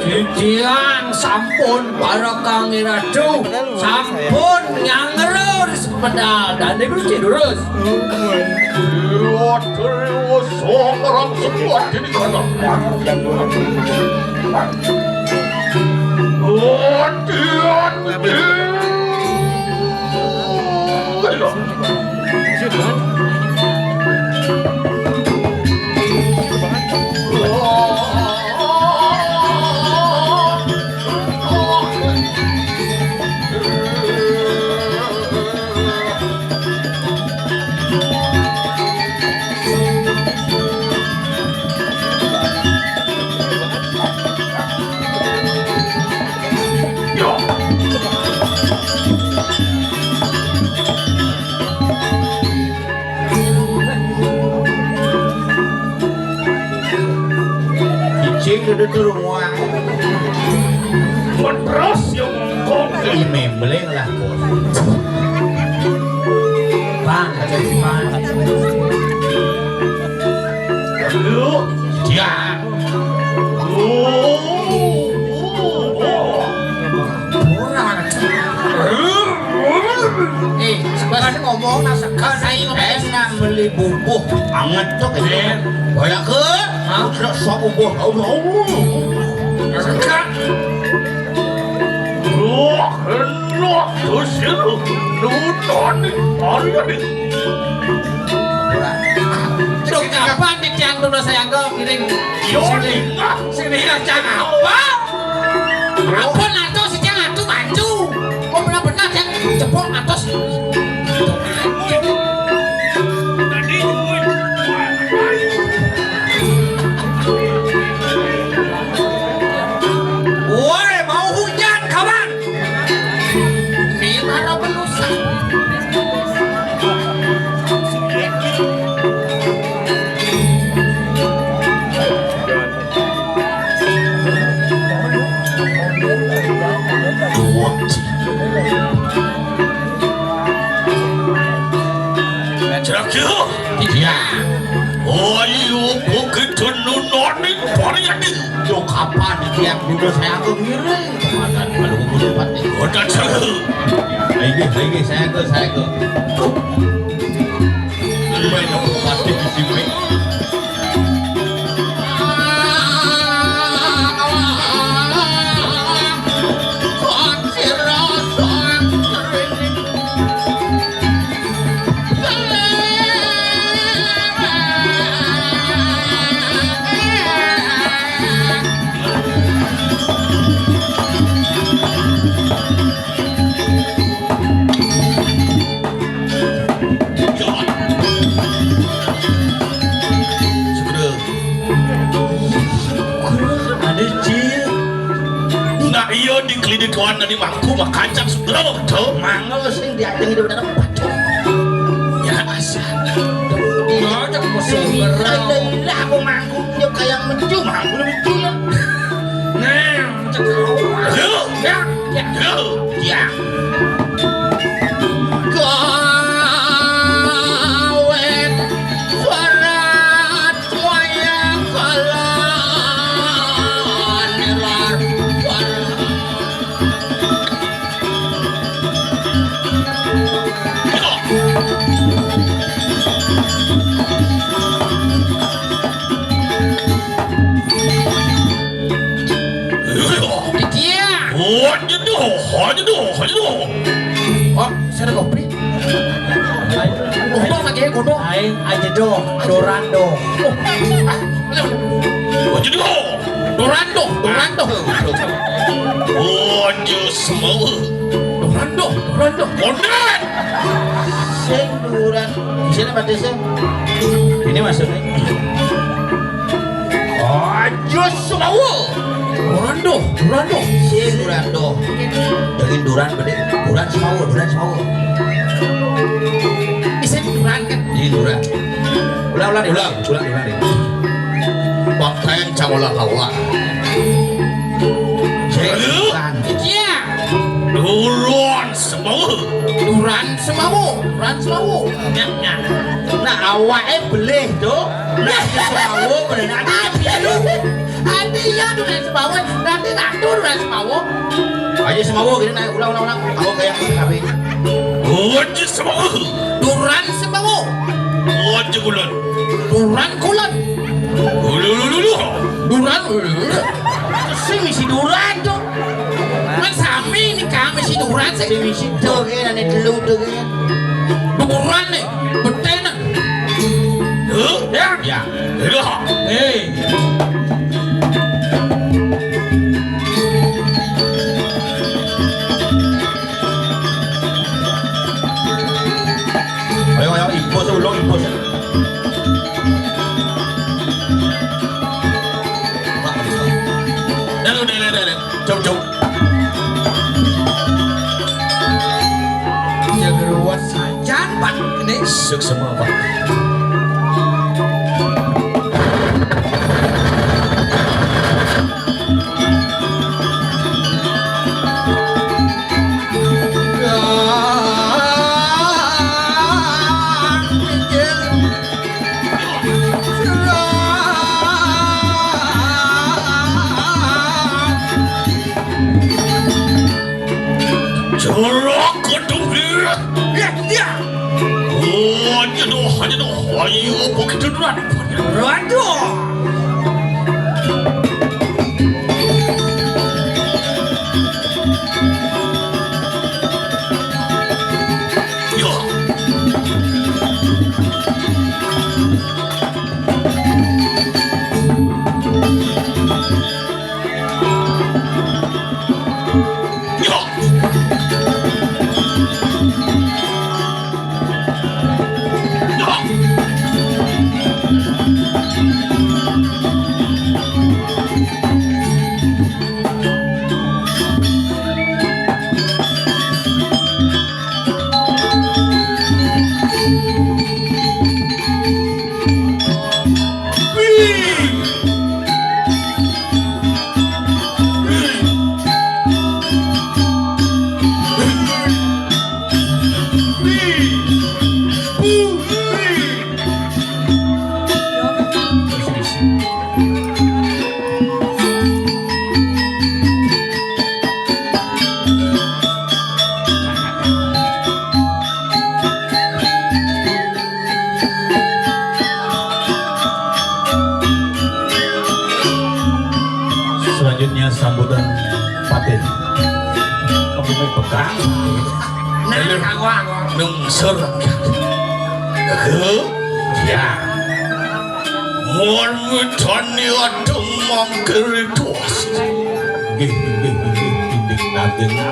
Titiang sampun para kang iratu, sampun nyangrur sepedal dan ibu durus. Cicing udah turun muang. Terus yang ngomong. Ini mebeleng lah, Bos. Bang, ada di mana? Lu, dia. Eh, sebenarnya ngomong, nah, segan. Saya ngomong. Enak beli bubuh anget tuh, kayak gitu. Banyak ke? Hah? Udah sok bubuh. Segan. Wah, enak tuh sih lu. Nonton nih, Arya nih. Duh, kapan nih tiang tuna saya ke ngiring? Yo, sini. Sini aja apa? Apa nato si tiang atu maju? Kok benar-benar tiang jebol atas? Woi, mau hujan, kawan. Ini para penusa. Iya. Ayo, kok kita nunoni Paryadi. Yo, kapan iki yang dulu saya aku ngiring? Kapan kalau kudu pati. Udah seru. Lagi, lagi, saya ke, saya ke. Ini main aku pati di sini. Di klinik kawan tadi mangku makancang segera betul. Mangga sing diatengi di udara. Ya asal. Ya, cak musuh. Lah, aku mangku nyok kayak meju, mangku lebih tua. Nah, cak. Yo, ya, ya, yo, ya. Kawet suara Wayah kalah nilar. Iya. Oh, jedoh, jedoh, jedoh. Oh, saya ada kopi. Godong lagi, godong. Aing aja doh, dorando. Oh, ayo. Oh, jedoh. Dorando, dorando. Oh, jus mau. Dorando, dorando. Kondet. Sing duran. Di sini apa, Desa? Ini maksudnya. Aja semawa. Durando, durando. Si durando. Daging duran gede. Duran semawa, duran semawa. Isi duran kan? Ini duran. Ulang, ulang, ulang, ulang, ulang. Pakaian camola kawa. Iya. Duran semawa. Duran semawa, duran semawa. Ya, ya. Nah, awake belih, Cuk. Nah, semawa bener. Ati iya, Cuk, nek semawa. Nanti tak Cuk, nek semawa. Ayo semawa gini, naik, ulang, ulang, ulang. Aku kayak tapi. Ojo semawa. Duran semawa. Ojo kulon. Duran kulon. Ulu, ulu, ulu. Duran, ulu, ulu. Sing isi duran, Cuk. Men sami ini kami si duran sih. Sing isi tuh, ya, nek telu tuh, ya. Duran nih, betena. Huh? Ya. Ya. Hei. Ayo, ayo, impus, ulung, impus. Dah, udah, udah, udah, udah. Cuk, cuk. Ya, geruat sajan, Pak. Ini. Suk semua, Pak. Jorok gedung dia. Ya, ya. Oh, aduh, aduh, ayo, begitu duluan. Aduh. Selanjutnya sambutan Patih. Kamu mau pegang? Nah, aku, aku. Nungsur. Aku? Ya. Mohon mitani adeng mangkiri tuas. Nggih, nggih, nggih, nggih, nggih, nggih, nggih.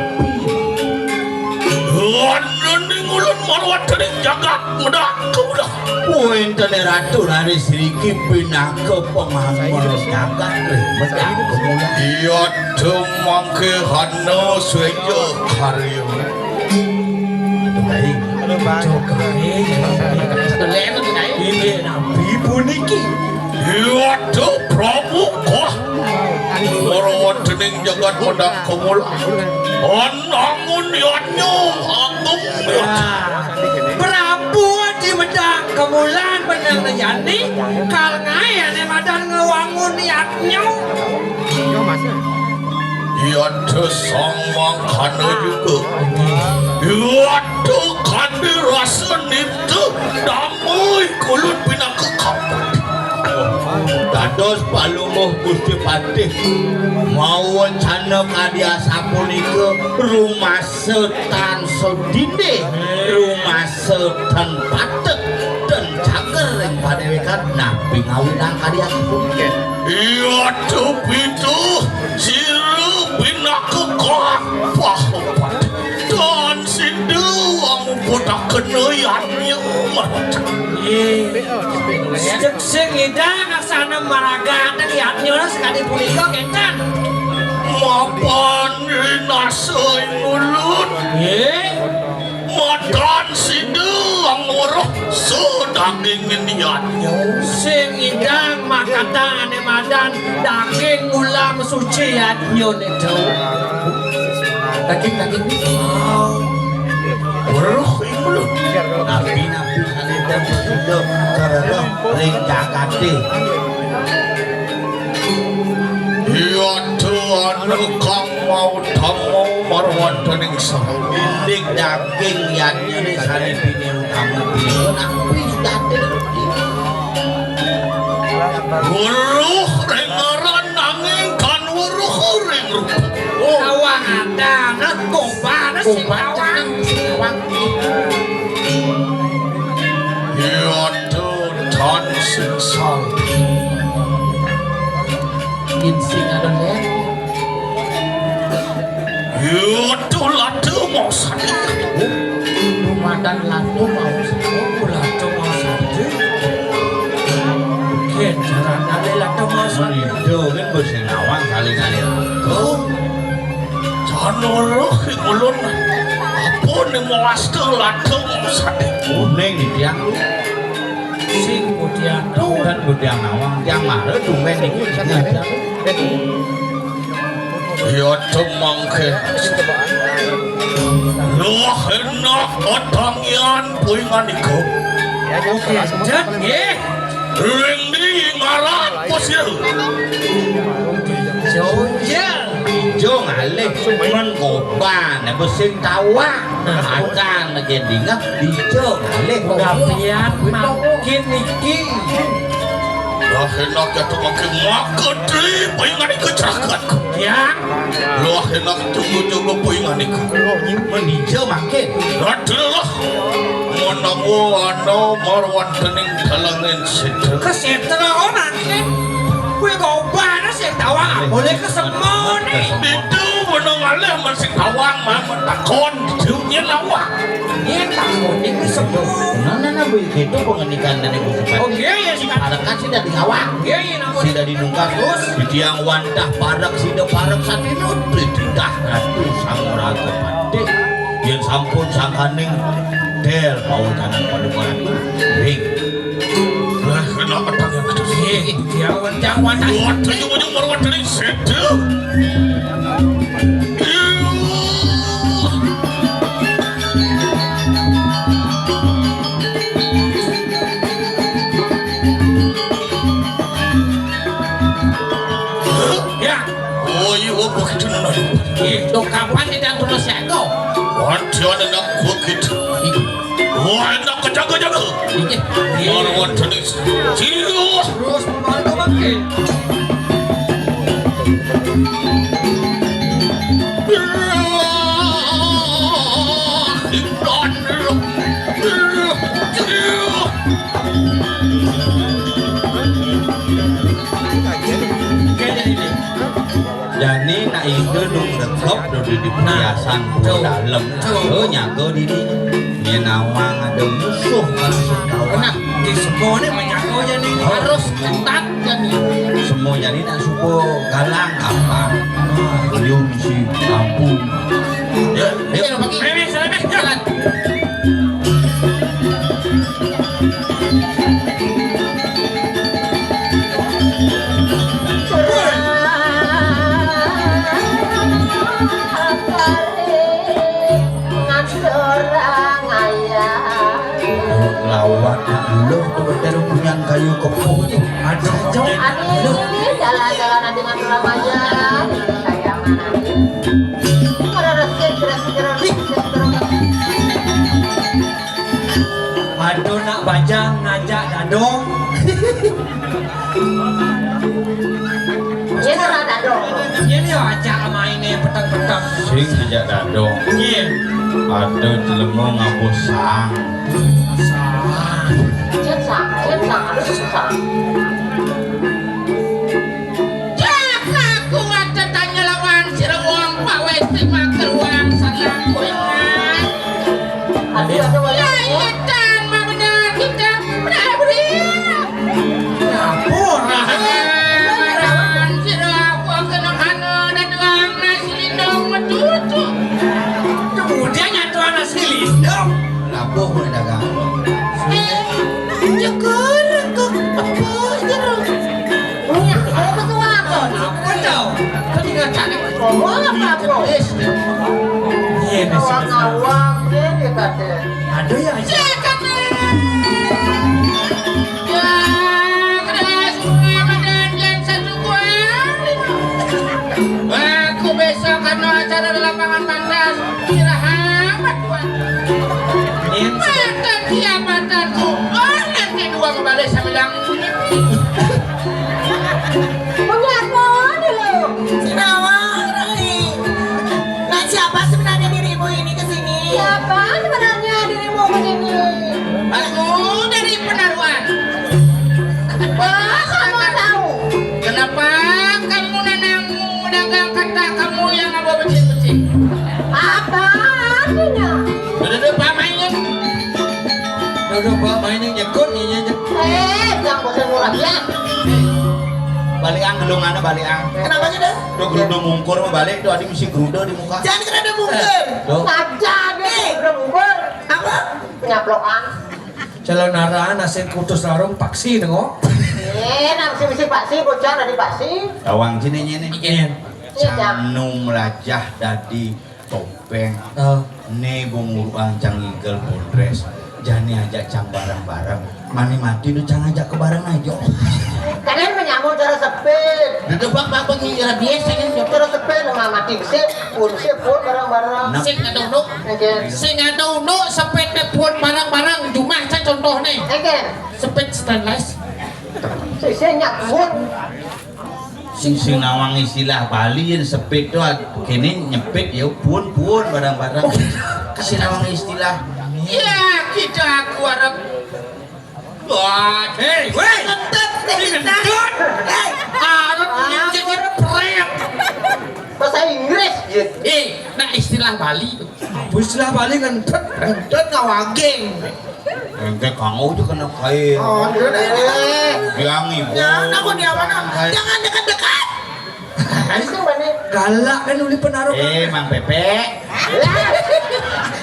Wonten ing ulun marwat dening jagat medak kula. Wonten Ratu Raris riki pinaka pamangkon jagat, eh, medak kula. Iya, Tumangke hana seja karya. Baik. Coba, eh, ini nabi puniki. Yata Prabu kah. Ora wontening jagat Medang Kemula. Anangun yadnya agung yata. Prabu di Medang Kemulan bener yani, kal ngae ane madan ngewangun yadnya. Yata sang mangkana juga. Yata kandi rasa nipta damai kulun pinaka kapat. Dados palungguh Gusti Patih mawacana kadi asapunika, rumasa tan sodinde, rumasa tan patut, tan cager ring padewekan napi ngawinang kadi asapunika. Iya tu pitu, sira pinaka kapah. Tan sida amuputaka yadnya. Ih, cek sing ida aksana maraganing yadnya sakadi punika, kenten. Mapan rinasa ing ulun. Ih. Madan sida ngweruh sadagingin yadnya. Sing idang makatan ane madan daging ulam suci yadnya itu. Daging, daging. Weruh ing ulun. Napi-napi sane tan sida kareruh ring jagate. Yata anu kang mautama marwandaning sarana. Indik daging yadnyane sane pinih utama punika napi sujati. Weruh ring ngaran nanging tan weruh ring rupa. Tawang adan, kobana sing tawang. Yata tan sing sal. Yen sing anu, Len. Yata lata mau sate. Dumadan lata mau sate. Oh, lata mau sate. Yen jaranane lata mau sate. Itu kan bos sing nawang saling alir. Oh. Jan weruh ing ulun. Apa ning mawasta lata mau sate. Kuning tiang. Sing Budianto. Kan Budiang nawang, tiang mara tumben niki. Ya temangke. Loh, enak otangian puingan iku. Oke, jet, nggih. Ring ndi ngaran pasir? Jonjel. Ijo ngalih men koban, apa sing tawang. Acan lagi dingah, ijo ngalih. Gapian makin niki. Lah enak ya tuh makin makan di payangan iku cerakat. Ya. Lah enak tunggu-tunggu payangan iku. Men ijo makin. Aduh. Menawa ana marwantening dalangin sida. Kesetra makin. Kuwi kok panas ya tawang boleh kesemone. Itu menang alih masih tawang mah takon. Yen awak. Yen takon iki semua. Nah, nah, nah, begitu pengendikan dari Gusti Patih. Oh, iya, iya, sih. Parekan sida di awak. Iya, iya, namun. Sida di nungkar. Terus? Di tiang wantah parek sida parek satinut. Di tindah ratu sang raga patih. Yen sampun sangkaning del pawacanan paduka ratu. Ring. Lah, kena petang yang atas. Eh, dia wantah, wantah. Waduh, yang ujung baru waduh ini sedu. Ya. Oh, iya, oh, begitu nana. Itu kapan tidak terus ya kau? Waduh, ada nak begitu. Wah, enak kejaga-jaga. Iya. Marwan jenis. Serius. Terus membantu bangkit. Jani nak ida nu ngregep dadi di perhiasan pura dalem. Tuh, nyaga diri. Yen nawang ada musuh kan sing tawang. Nah, di semua ni menyaga jani harus ketat jani. Semua jani nak suka galang gampang. Ayo misi kampung. Ya, ayo, Pak. Ayo, ayo, ayo, ayo. Jalan. Lawan lu tuh bener punyan kayu kepuh nih. Aduh, jauh. Aduh, jalan-jalan dengan orang aja. Saya mana? Ada rezeki, rezeki, rezeki, rezeki. Aduh, nak bajang ngajak dadong. Iya, nak dadong. Iya, dia ajak mainnya petang-petang. Sing ngajak dadong. Iya. Aduh, jelema ngabusang. Sang. Cek sang, cek sang, aduh, sang. Cek aku ada tanya lawan si Rewong, Pak Westi makeruang sana kuingan. Aduh, aduh, aduh. Ya, iya, tan, mah benar kita. Benar, benar. Laporan. Laporan, si Rewong, kena kana, dan doang nasi lindung, metutu. Kemudian nyatuan nasi lindung. Labuh mun dagang. Eh, jegur kok apa jero? Nya, apa tuh apa? Apa tau? Kan tinggal cari. Ngomong apa, apa? Iya, bisa. Ngawang-ngawang, dia, dia kata. Aduh, ya, ya. Ya, kena semua badan yang satu kuali. Aku besok anu acara di lapangan Tandas. Kira apa, Tuan? Matan kiamatanku. Oh, nanti dua kembali saya bilang. Punya apa dulu? Sinawa, Rai. Nah, siapa sebenarnya dirimu ini ke sini? Siapa sebenarnya dirimu ke sini? Aku dari Penaruan. Wah, kamu tahu. Kenapa kamu nanang dagang kata kamu yang apa becik-becik? Apa artinya? Duduk, Pak, mainin. Duduk, Pak, mainin, nyekut, iya, nyekut. Eh, jangan bosan murah ya. Baliang, gelungannya baliang. Kenapa sih, dah? Duh, gerudo mungkur mah balik tuh, adi misi gerudo di muka. Jangan kena ada mungkur. Duh. Saja deh, gerudo mungkur. Apa? Nyaplokan. Calon arah nasib kutus larung paksi nengok. Eh, nang misi-misi paksi, bocah dari paksi. Tawang sini, ini. Iya. Iya, Cang. Cang nu melajah dadi topeng. Oh. Né bunguruan Cang Igel Pondres. Jani ajak Cang bareng-bareng. Mani mati nu Cang ajak ke bareng aja. Kalian menyambung cara sepit. Duduk, Bang, Bang, Bang, ngira biasa kan, cara sepit, nggak mati besi, pun besi, pun bareng-bareng. Nah. Sing ada unduk. Oke. Sing ada unduk, sepit pun bareng-bareng. Jumah, saya contoh nih. Oke. Sepit stainless. Sing, sing nyakut. Sing, sing nawang istilah Bali, yén sepit to ad-, kéné nyepit ya, puun-puun barang-barang. Oh. Sing nawang istilah. Ya, kita aku arep. Wah, hei, weh. Ngentut, sing ngentut. Hei. Arep nyengkit prek. Bahasa Inggris, ya. Eh, nah istilah Bali to. Istilah Bali ngentut. Ngentut ngawaging. Engké kanggo aja kena kain. Oh, udah deh. Yang ibu. Ya, aku dia mana? Jangan dekat-dekat. Itu mana? Galak kan uli penaruh. Eh, Mang Pepe.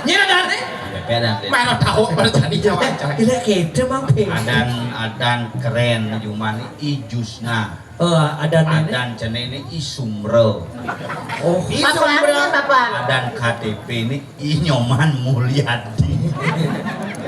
Nyira dane. Pepe dan Pepe. Mana tahu percaya wajar. Gila kita Mang Pepe. Adan, adan keren, cuman ijusna. Eh, adan ini. Adan cenah ini I Sumrel. Oh. I Sumrel. Adan K T P ini I Nyoman Mulyadi.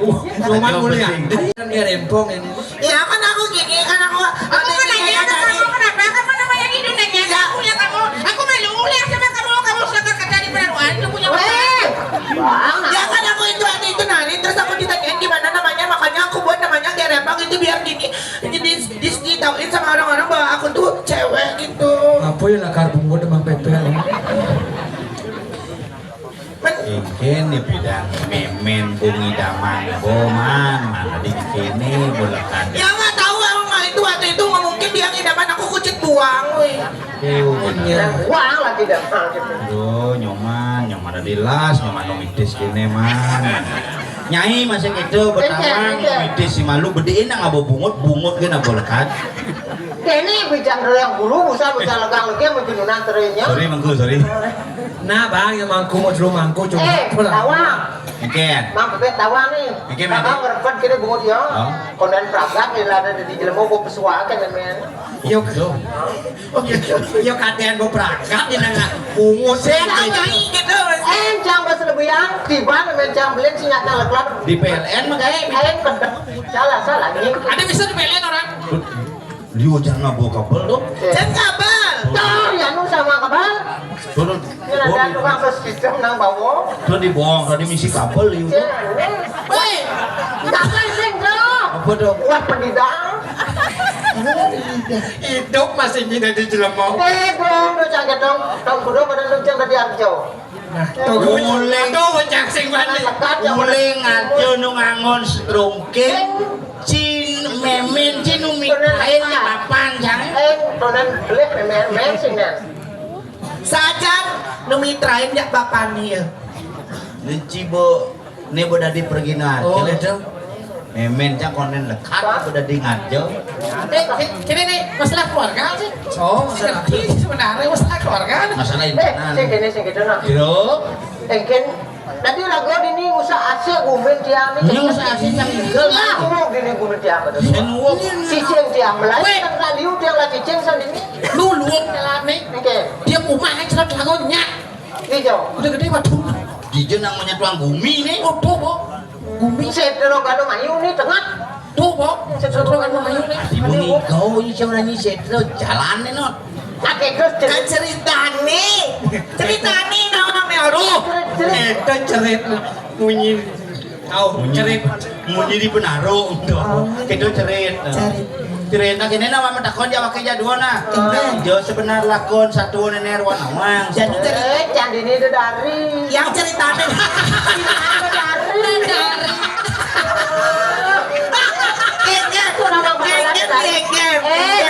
Oh, Nyoman Mulyadi. Kan dia rempong ini. Ya kan aku gini, kan aku. Aku mau nanya ke kamu, kenapa kamu namanya gitu, nanya ke aku, ya kamu. Aku malu ulah sama kamu, kamu suka kerja di peraruan, itu punya. Weh, Bang. Ya kan aku itu, ada itu nari, terus aku ditanyain gimana namanya, makanya aku buat namanya Gerembang itu biar gini. Jadi dis-, dis-, ditauin sama orang-orang bahwa aku tuh cewek gitu. Apa ya lakar bungut emang Pepe ya? Mungkin di bidang memen bungi daman boman mana di sini bola kada. Ya nggak tahu emang nggak itu waktu itu nggak mungkin dia ngidaman aku kucit buang, weh. Iya. Buang lagi dah. Duh, Nyoman, Nyoman ada di las, Nyoman nu mitis kene man. Nyai masih gitu, bertawan, iya, iya. Mitis si malu, bedein nang abo bungut, bungut gini abo lekat. Kéné bujang royong guru, busa bujang legang lagi, mau jununan terinya. Sorry, Mangku, sorry. Nah, Bang, yang Mangku mau dulu Mangku, cuma Eh, apa lah? Tawang. Oke. Bang, Bebek tawang nih. Oke, Kakak Mangku. Ngerepet kene bungut ya. Oh. Konden pragat nih, ada di jelema, gua pesuakan, men. Yo, Tuh. Yo, yo, kadén beberangkat di nengah bungut. Saya nggak gitu. Eh, cang pas lebihan, tiba, men, cang belin, sing nyata leklap. Di P L N mah kayak Eh, kedek. Salah, salah, nying. Ada bisa di P L N orang? Liu jangan bawa kabel tuh. Cén kabel. Tuh, ya nu sama kabel. Tuh, tuh. Ini ada tukang sistem nang bawa. Tuh dibohong, tadi misi kabel, liu. Cén. Woi, kabel sing, Bro. Apa tuh? Wah, pedidang. Hidup masih nyina di jelema. Eh, dong, lu jangan dong. Dong, kudu pada lu jangan tadi arjo. Nah, tuh, Mulai. Tuh, cak sing bani. Mulai ngaco nu ngangon strongking. Cin memen cin umi kain di papan, cang. Eh, konan belek memen, men, sing, men. Sajan nu mitrain jak bapané ya. Benci, Bu. Né bo dadi pergina. Oh, aja. Gitu. Memen cang konen lekat bo dadi ngaco. Eh, eh, kene nih, masalah keluarga sih. Oh, masalah. Ngerti sebenarnya masalah keluarga. Masalah Eh, internal. Sing kene, sing gitu, nah. Yo. Eh, ken, tadi lagu ini usah asik gumin tiang nih. Ini usah asik yang legal. Lah, mau gini gumin tiang betul. Sing wong. Cicing tiang melai, Weh. Tang liu tiang lah cicing sandini. Lu luwung telat nih. Oke. Dia rumah aja lagunya. Ijo. Udah gede, waduh. Ijo nang menyatuan gumi nih. Waduh, Bo. Gumi. Setro kanu mayu nih tengah. Tuh, Bo. Setro kanu mayu nih. Di bumi kau ini sebenarnya setro jalan nih, Not. Oke, terus Kan cerita. Ceritane. Ceritane nang nang nih, aduh. Cerita cerita. Munyi. Au, cerit. Munyi di penaro. Gitu cerit. Cerit. Cerit. Nah, kene nama metakon jawab ke jadwal, nah. Iya. Jo sebenar lakon satu nenek ruang nawang. Jadi cerit. Eh, candi ini dedari. Yang ceritane. Dedari. Dedari. Geger. Itu nama Geger, geger. Eh.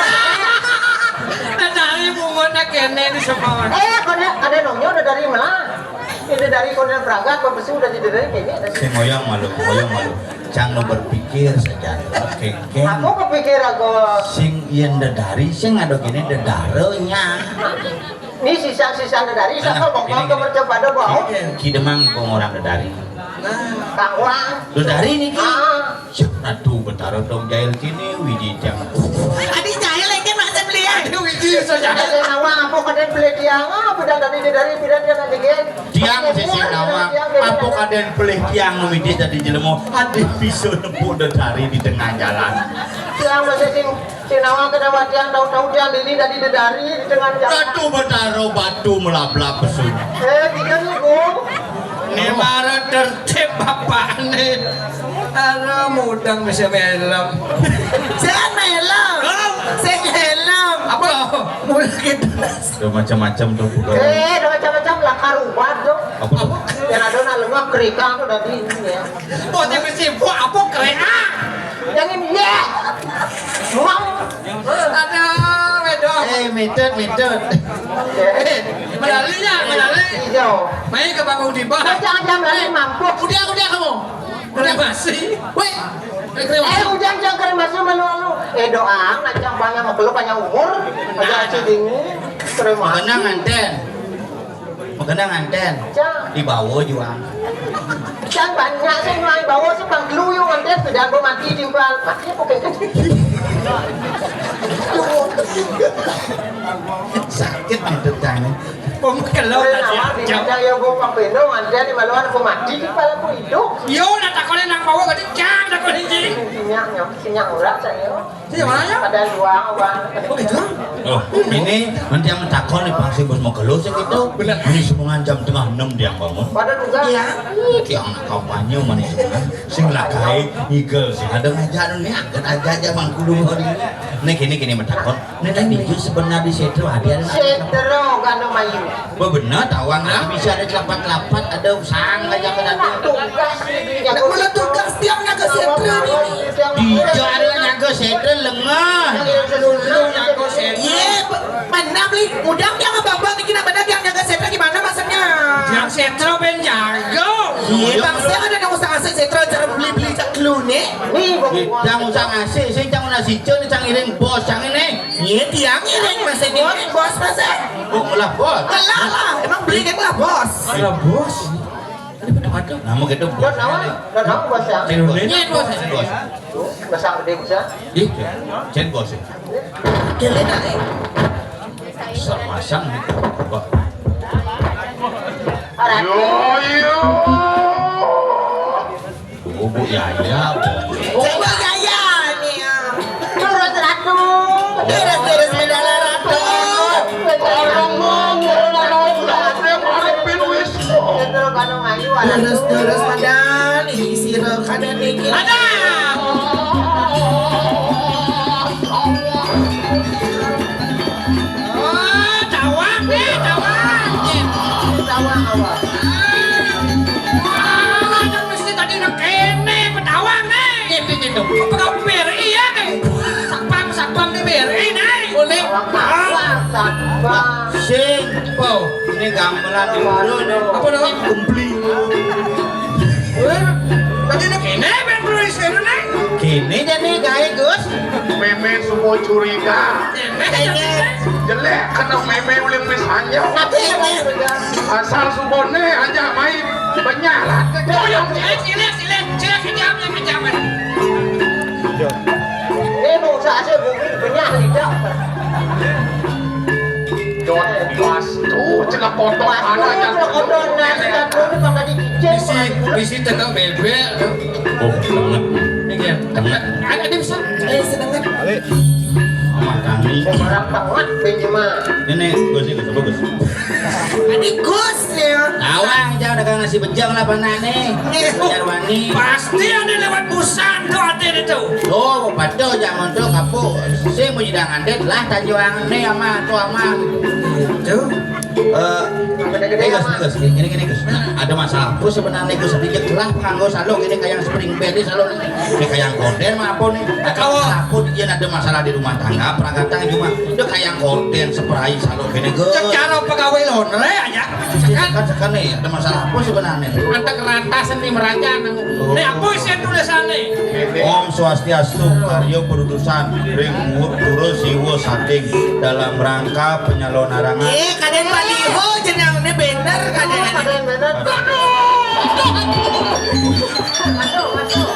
Dedari bungut nak kene di sekolah. Eh, kone ada nongnya udah dari mana? Ini dari konen berangkat, apa besi udah jadi dari kayaknya. Sing ngoyong malu, ngoyong malu. Cang lo berpikir saja. Kengkeng. Aku kepikir aku. Sing yen dedari, sing ada gini dedarenya. Ini sisa-sisa dedari, siapa Nah, kok ini, kau ini. Percaya pada bau? Ini kidemang pengorang dedari. Kang Wang. Dedari niki. Ah. Ratu Betara dong jahil kini, wiji jam. Adi jahil lagi masa beli ya? Aduh, wiji so jahil. Ada nawang apa kadén beli tiang? Ah, beda tadi dedari, beda dia tadi, gen. Tiang sisi nawang, apa kadén pelih tiang nu midi tadi jelema, adih bisa nepuk dedari di tengah jalan. Tiang masih sing, sing nawang kena tiang, tahu-tahu tiang dini tadi dedari di tengah jalan. Batu betaro, batu melablab pesun. Eh, tiga nih, Bung. Ini marah tertib bapak nih. Ada mudang bisa melem. Jangan melem. Saya melem. Apa? Mulai kita. Udah macam-macam tuh, bukan? Eh, udah macam-macam lah, karubat tuh. Apa? Yang ada nak lengah kerikang tuh dari ini ya. Bocah besi, buah apa kerikang? Yang ini ya. Mau. Ada, wedo. Eh, metode, metode. Eh, melalinya, melali. Iya. Main ke panggung di bawah. Jangan, jangan melali, mampus. Udah, udah kamu. Udah masih. Woi. Eh, hujan jangan kering masih malu-malu. Eh, doang, nak jangan panjang, maklum panjang umur. Aja aja dingin. Terima Makanya kasih. Nganten. Makanya nganten. Cang. Dibawa juang. Cang banyak sih mulai bawa sih pang keluyung nganten sudah gua mati timpal. Mati apa kayak gitu? Sakit gitu tangan. Pemekelo Kena tadi. Nama di Jam. Meja ya gua pang beno nganten di maluan gua mati timpal aku hidup. Yo, nak takonin nang bawa berarti cang takonin, Cing. Sinyal, sinyal urat saya. Iya, mana ya? Ada dua, Bang. Oh, gitu? Oh, ini nanti yang mentakon nih, Bang, sih, bos mau keluh sih gitu. Bener. Ini semua jam tengah enam dia bangun. Pada juga. Iya. Ih, tiang nak kampanye mana sih? Sing lakai, ngigel sih. Ada ngajak nih, angkat aja aja, Bang, kudu hari ini. Nih, gini, gini, mentakon. Nih, tadi itu sebenarnya di situ ada anak. Setro, kan, Mayu. Bener, tawang lah, bisa ada kelapat-kelapat, ada usang aja kan ada. Tugas ini, Ndak mana tugas tiang nyaga setra ini. Dija ada nyaga setra lengah. Iya, mana beli udang tiang abang-abang ini, nah, mana tiang nyaga setra gimana maksudnya? Tiang setra ben jago. Iya, Bang, saya ada nang usah asik, saya terus cara beli-beli cak lu nih. Nih, Bang. Yang usah asik, saya cang nasi cun, cang iring bos, cang ini. Iya, tiang iring, Mas, ini. Bos, bos, Mas, eh. Oh, lah, bos. Lah, lah, emang beli kan lah, bos. Lah, bos. Aduh, aduh. Nama gitu, bos. Bos, nama? Bos, nama, bos, ya? Indonesia, bos. Bos. Bos, yang gede, bos, ya? Ih, Jen bos, ya? Kalian ada? Sama sang gitu. Wah. Yo, yo. Bubuk Yaya. Coba Yaya nih, ya. Turun, Ratu. Terus, terus, Mandala Ratu. Orang mau ngurus, orang mau ngurus, orang mau ngurus. Terus, terus, Mandala. Ih, sira kada mikir. Ada. Oh, tawang, eh, tawang. Tawang apa? Ah, ada mesti tadi nak kene, petawang, eh. Gitu, gitu. Apa kau ber-, iya, eh. Satpam, satpam ni ber-, eh, nai. Boleh. Ah. Satpam. Sing. Oh, ini gamelan dulu nih. Apa nama? Kumpli. Wah, tadi nak kene, ben, bro, sekarang, nai. Kene jadi gawe, Gus. Meme semua curiga. Kene. Jelek kena meme ulih pisan ya. Tapi ya, Mas. Asal subone aja main banyak lah. Boyong, cilik, cilik, cilik, cilik, kejam, kejam. Eh, mau usah aja, gue banyak tidak. Dot pas tuh, cina kotor, mana aja. Kotor, nasi, kan, gue udah makan di kitchen. Bisi, bisi tengah bebek. Oh, banget. Iya. Tengah. Ada, ada bisa. Eh, sedangkan. Sama kami. Orang tengah, Benjamin. Ini, Gus, ini, Gus, bagus. Ini Gus, ya. Tawang, jauh dagang nasi bejang lah, panah nih. Eh, Jarwani. Pasti ada lewat busan tuh, hati itu. Oh, betul, jangan tuh, kapuk. Saya mau hidangan deh, lah, tanjuang nih, ama, tuh, ama. Itu. Eh, eh, Gus, Gus, gini, gini, Gus. Nah, ada masalah apa sebenarnya, Gus? Sedikit lah, penganggo salon ini kayak spring bed ini salon. Ini kayak gorden mah apa nih? Kawa. Apa dia ada masalah di rumah tangga, perangkatan cuma dia kayak gorden, spray, salon gini, Gus. Secara pegawai laundry aja. Sekarang, sekarang nih, ada masalah apa sebenarnya? Antek rata seni meraja nang. Oh. Nih, apa isi tulisannya? Om Swastiastu, karya perutusan, ring, turun, siwa, sating, dalam rangka penyalonarangan. Eh, kadang baliho jenang ini bener, kadang. Aduh, aduh. Aduh, aduh.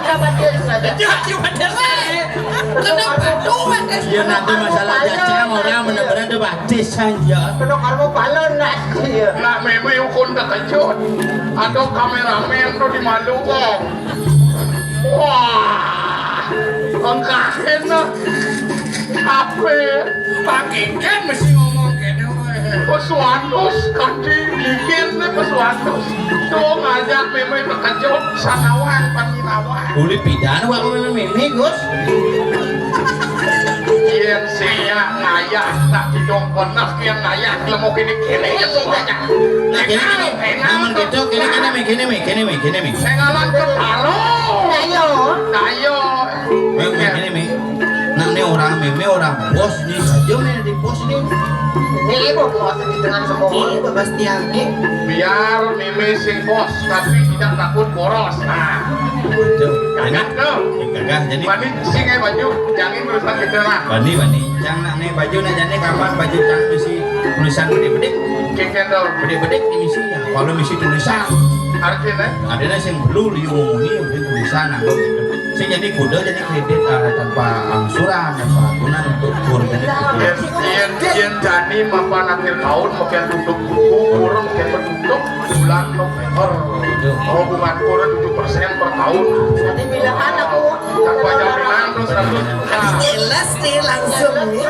Jangan, jangan, jangan. Kenapa tuh, Mas? Ya, nanti masalah jajang orang bener-bener tuh batis aja. Kena karma balon, nah. Iya. Nak meme ukun terkejut. Atau kameramen tuh di malu. Iya. Wah, engkahin lah. Apa? Pakai kan mesti ngomong kayak gitu. Pesuandus, kanti, bikin nih pesuandus. Tuh ngajak meme terkejut, sanawang, panginawang. Boleh pidana, Pak, meme, Gus. Yen sia ngayah, tak didong bener, yen ngayah, lemu kene-kene, ya tuh ngajak. Nah, kene, kene. Enak, enak. Namun gitu, kene, kene, mi, kene, mi, kene, mi, kene, mi. Saya ngalang ke taro. Ayo. Ayo. Mi, mi, kene, mi. Nah, ini orang meme, orang bos nih, aja mi di bos nih. Ini ibu bos di tengah semua. Ini Bapak Stiange. Biar meme sing bos, tapi tidak takut boros. Nah. Betul. Gagah tuh. Gagah, jadi. Bani sing ae baju, jangan tulisan gitu lah. Bani, bani. Cang nak nih baju, nah, jadi kapan baju cang misi tulisan bedik-bedik? Kengken tuh. Bedik-bedik ini sih ya. Kalau misi tulisan. Artinya? Adanya sing perlu liu ngomongin, udah tulisan, nah, gitu. Sing jadi kuda jadi kredit, eh, tanpa angsuran, tanpa aturan untuk kur, jadi gitu. Yen, yen, yen jani mapan akhir tahun, makin tutup buku, kur, makin bertutup bulan November. Itu. Kalau bunga kur tujuh persen per tahun. Nanti pilihan aku. Tanpa jaminan tuh seratus juta. Jelas nih langsung nih.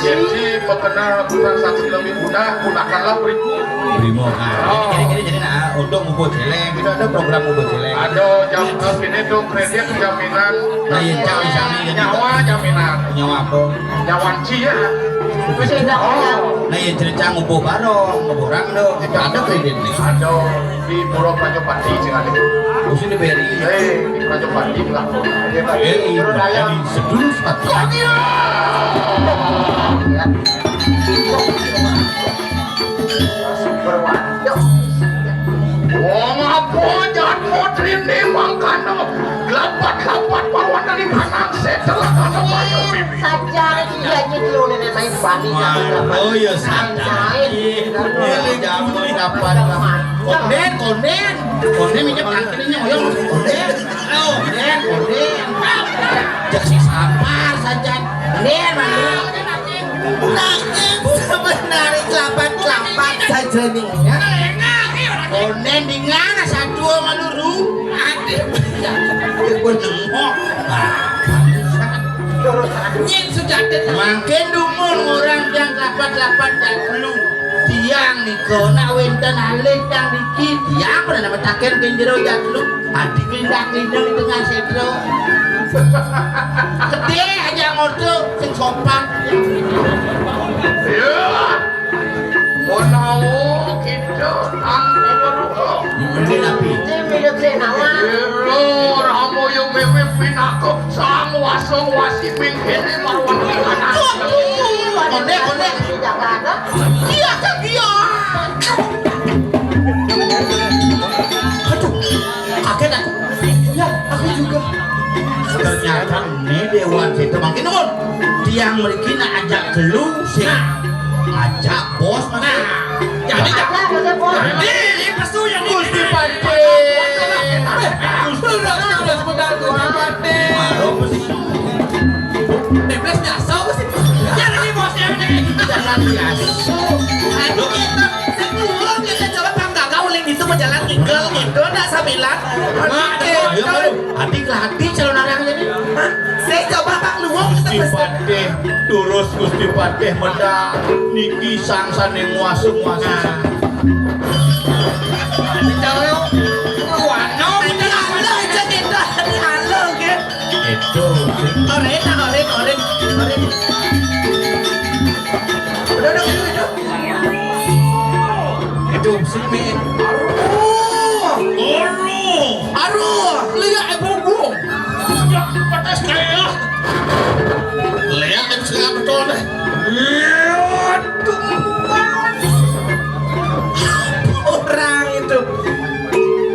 Jadi, makanya transaksi lebih mudah, gunakanlah Brimo. Brimo. Nah, oh. Jadi, jadi, jadi, nah, untuk ngumpul celeng, kita ada program ngumpul celeng. Ada jam, eh, ini tuh kredit jaminan. Nah, iya, jam, jam, jam, nyawa jaminan. Nyawa apa? Nyawa Ci ya. Masih ada. Oh. Nah, iya, cerita ngumpul bareng, ngumpul orang tuh, kita ada kredit nih. Ada di Pura Pajapati, sing ada. Mesti di B R I. Eh, di Pajapati lah. Iya, Pak. Eh, iya, terus ada. Jadi sedulur, Pak. Ya. Berwaduh. Wong Ini mangkana glapat-glapat pawan dari kanang setelah kanang mayu. Saja dia nyetelune main bani. Oh ya, santai. Ini jamu dapat. Konden, konden. Konden minyak tangkilnya oyong. Konden. Oh, konden, konden. Cek si sabar saja. Konden, mana? Nanging sebenarnya kelapat-kelapat saja nih. Ya. Konden dengan satu sama luru. Ati. Ya, konden. Nyen sudah ada. Mangkin dumun orang yang kelapat-kelapat dak perlu. Tiang nika nak wenten alih tang niki. Tiang pernah nama taken ke jero dak perlu. Adi kelindak-kelindak di tengah sedro. Gede aja ngorto sing sopan. Ya. Menawa kita tang pemeruh. Ini tapi. Ini milik senawa. Ira ramu yang mimpi pinaka sang wasung wasi mingkene marwati anak. Konek, konek. Tidak ada. Iya kan dia. Aduh, kaget aku. Ya, aku juga. Ternyata ini Dewan Setu makin nuwun. Tiang mriki nak ajak gelu sing ajak bos, Mas. Nah, jadi ajak bos. Jadi pesu yang Gusti Patih. Gusti Patih. Baru pesu. Debes nyasar sih. Ya lagi bos ya ini. Jangan biasa. Aduh, kita, saya keluar, kita coba tangga kau, Lin, itu mau jalan tinggal gitu, nak sambilan. Mati. Ayo, ayo. Hati ke hati calon arang ini. Hah? Saya coba Pak Luwung, kita Gusti pesen. Patih, terus Gusti Patih medal niki sang sane nguasu-nguasu. Nah. Ini calon Wano, ini halo aja kita, ini halo, gitu. Itu. Oren, nah, oren, oren, oren. Udah, udah, udah, udah. Itu sini. Aruh. Aruh. Aruh, lihat, eh, bubung. Ya, patas kaya. Lihat, kan, setengah betul, deh. Aduh. Orang itu.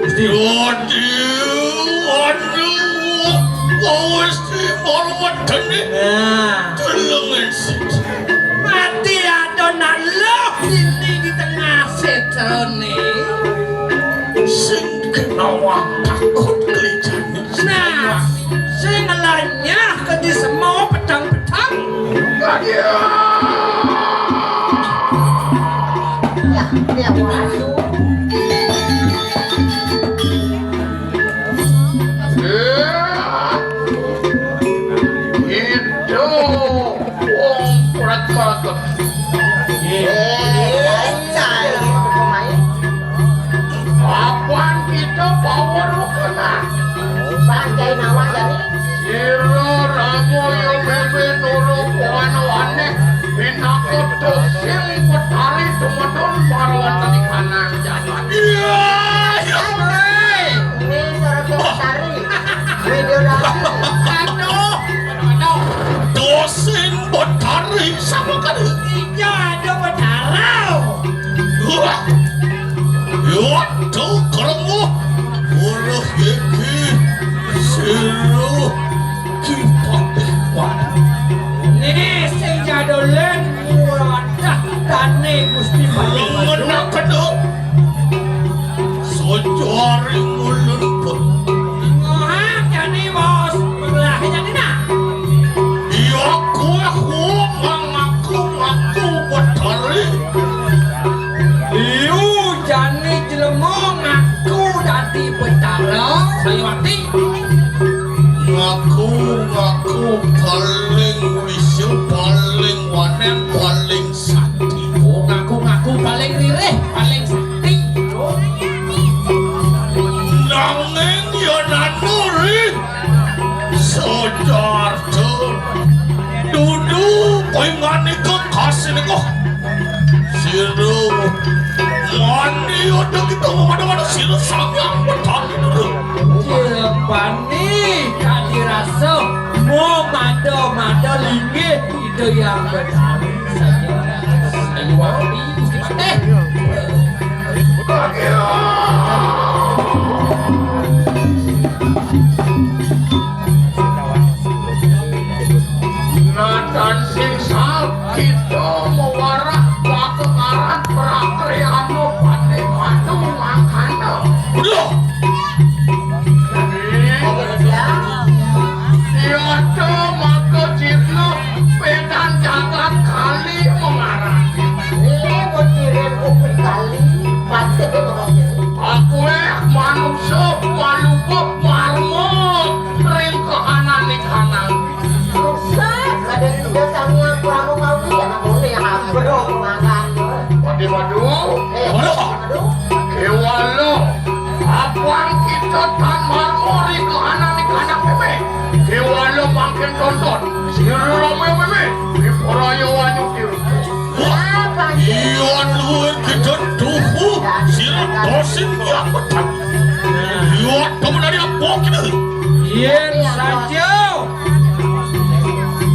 Gusti. Waduh, waduh, wis di hormat dene. Nah. Tulungan siji. Mati adonan loh ini di tengah setrone. Sing kena wong takut kelincane. Nah, sing lanyah ke di semua pedang-pedang. Ya, ya, waduh. Eh, itu wong kurat-kurat. Eh, cai pemain. Apaan kita power lu kena? Bang, cai nawang jadi. Sira ramu ya meme nurung kono aneh. Pinaka dosil petari tumedun marwatani kanang jagat. Iya, iya. Ini suara Cut Tari. Video dari. Aduh, aduh. Dosin Betari sama kali. Iya, ada Betara. Wah. Waduh, keremu. Ulah iki. Sira. Ki Patih Wati. Nih, sing jadolen wadah tane Gusti Patih Wati. Menakena. Sojari ngulun pun. Ngohak jani, Bos. Belah jani, nah. Iya, kuwe, kuwe, ngaku-ngaku Betari. Liu jani jelema ngaku dadi Betara. Sayawati. Ngaku-ngaku paling wisa, paling wanen, paling sakti. Oh, ngaku-ngaku paling ririh, paling sakti. Nanging yen anu ri Soejarto dudu panganika kasih kok. Sira mani ada kita memadha-madha sira samyang Betari dulu. Jebane kadi rasa mau mada-mada linggih Ida Hyang Betari saja. Ayu Wati, Gusti Patih. Dosin yang betah. Liwat kamu dari apa kini? Yen saja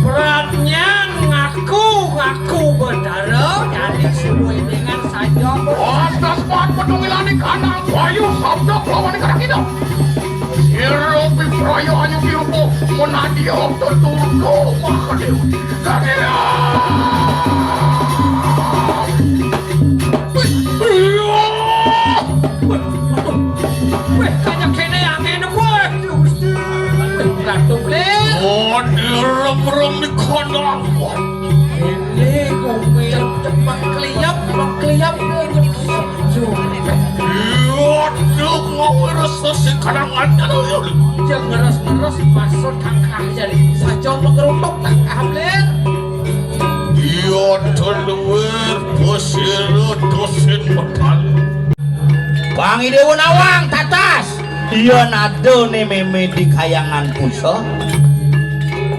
Pratnyan ngaku-ngaku Betara, dadi suwé dengan saja. Atas pat pedungilani kanang bayu sabda lawan kena kita. Sira pipraya ayu dirupa menadia teturko mahadéwa. Kagéya. Wéh, kaya kéné angin, wéh, Gusti. Ratu Blir. Modél remrem di kandang. Ini kuwi cepat kliap, kliap, kliap. Waduh, ngawur sesi karangan. Yang ngeres-ngeres maksud tangkah jadi. Saja mengerupuk tangkah, Blir. Iya, teluwir, pesira, dosin, metal. Bang Idéwa nawang, tatas. Iya, nadané mémé di kayangan pusa.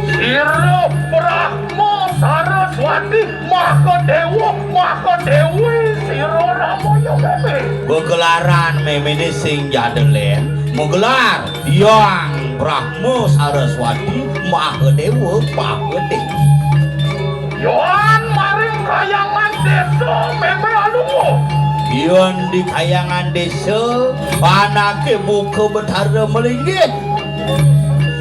Sira Brahma Saraswati, Mahadéwa, Mahadéwi, sira Ramaya mémé. Gegelaran méméné sing jada lén. Magelar Hyang Brahma Saraswati, Mahadéwa, Mahadéwi. Yoan maring kayangan désa mémé alungguh. Yén di kayangan désa, anaké buka Betara malinggih.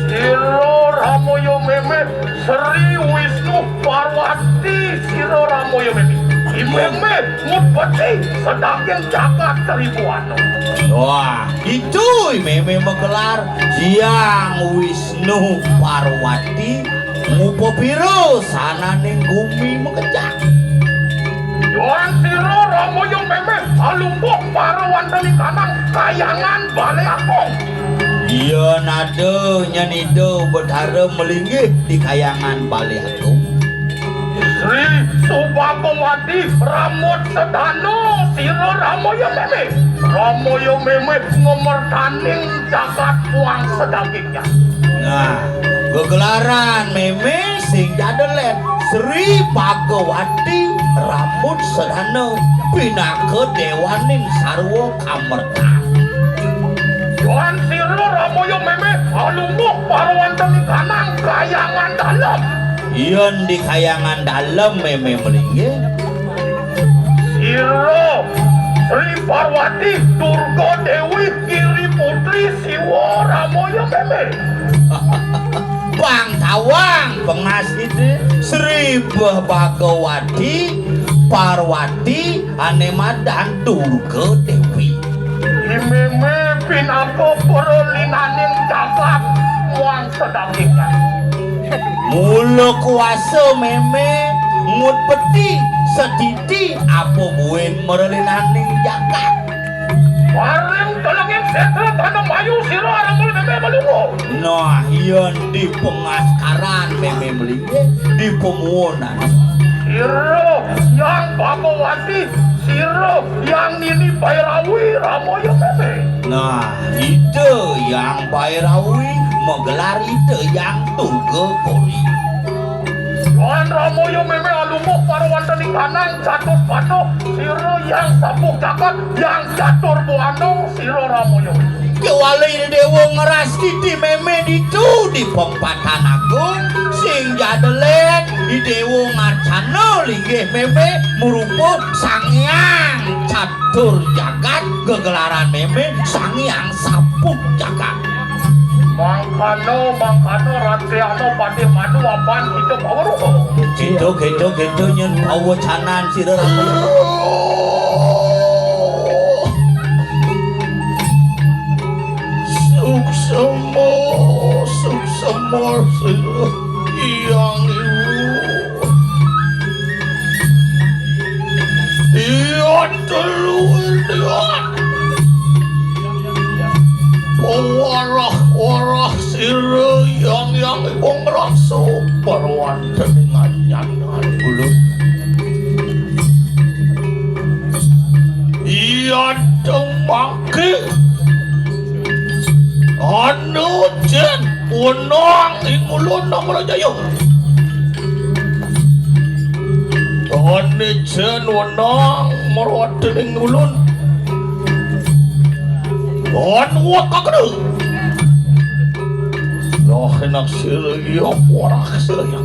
Sira Ramaya mémé, Sri Wisnu Parwati, sira Ramaya mémé. I mémé ngutpeti sedaging jagat Tribuana. Wah, itu i mémé magelar Hyang Wisnu Parwati, ngupapira sananing gumi makejang. Yoan sira Ramaya mémé alungguh para wanteni kanang kayangan Balé Agung. Iya nada nyén Ida Betara malinggih di kayangan Balé Agung. Sri Subagawati Ramut Sedana, sira Ramaya mémé. Ramaya mémé ngemertaning jagat puang sedagingnya. Nah, gegelaran mémé sing jada lén Sri Bagawati Ramut Sedana pinaka déwaning sarwa kamertan. Yoan sira Ramaya mémé alungguh para wanteni kanang kayangan dalem. Yén di kayangan dalem mémé malinggih. Sira Sri Parwati, Durga Déwi, Giri Putri, Siwa Ramaya mémé. Pang tawang pengasih Sri Bagawati, Parwati, ané madan Durga Déwi. Mémé pinaka pralinaning jagat muang sedagingnya. Mula kuasa mémé ngutpeti setiti apa buin mralinaning jagat. Paring telenging sétra tanah mayu sira aramul mémé malungguh. Nah, yén di pengaskaran mémé malinggih, di pamuunan. Sira Hyang Bagawati, sira Hyang Nini Bairawi, Ramaya mémé. Nah, Ida Hyang Bairawi magelar Ida Hyang Durga Gori. Wan Ramaya mémé alungguh para wanteni kanang Catur Patuh, sira Hyang Sapuh Jagat, Hyang Catur Buana, sira Ramaya. Kéwala Ida Déwa ngeras titi mémé ditu di Pempatan Agung, sing jada lén Ida Déwa ngarcana linggih mémé marupa Sang Hyang Catur Jagat, gegelaran mémé Sang Hyang Sapuh Jagat. Mangkana, mangkana, rantiana, patih madu, apan kita paweruh. Gitu, gitu, gitu, nyén pawecanan sira. Suksema, suksema, sira. Hyang Ibu. Iya, teluwir, iya. Pawarah-warah sira Hyang Hyang Ibu ngrasa parwanten nganyanan kula. Iya, temangke. Anu jén wenang ing ulun Namrajaya. Anu jén wenang marwatén ing ulun. Bon wak kakena. Loh, enak sira ya, ora sira ya.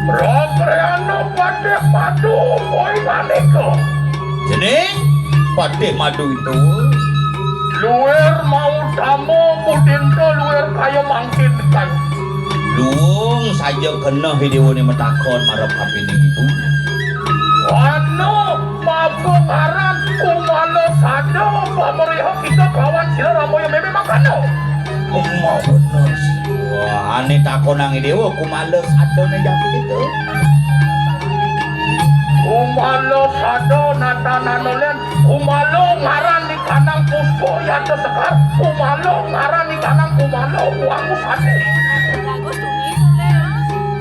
Raprayana Patih Madu, boy manika. Jeneng Patih Madu itu. Luir mau tama budinta luir kaya mangkin kaya. Luung saja kena Idewane matakon marep kapining ibu. Anu, mabuk aran kumala sada pamriha kita kawan sira Ramaya Meme mangkana. Emang bener sih. Wah, ane takonang Idewa kumala sadane jati itu. Kumala sada nata nanolen, kumala ngaran di kanang puspa yata sekar, kumala ngaran di kanang kumala uang sade.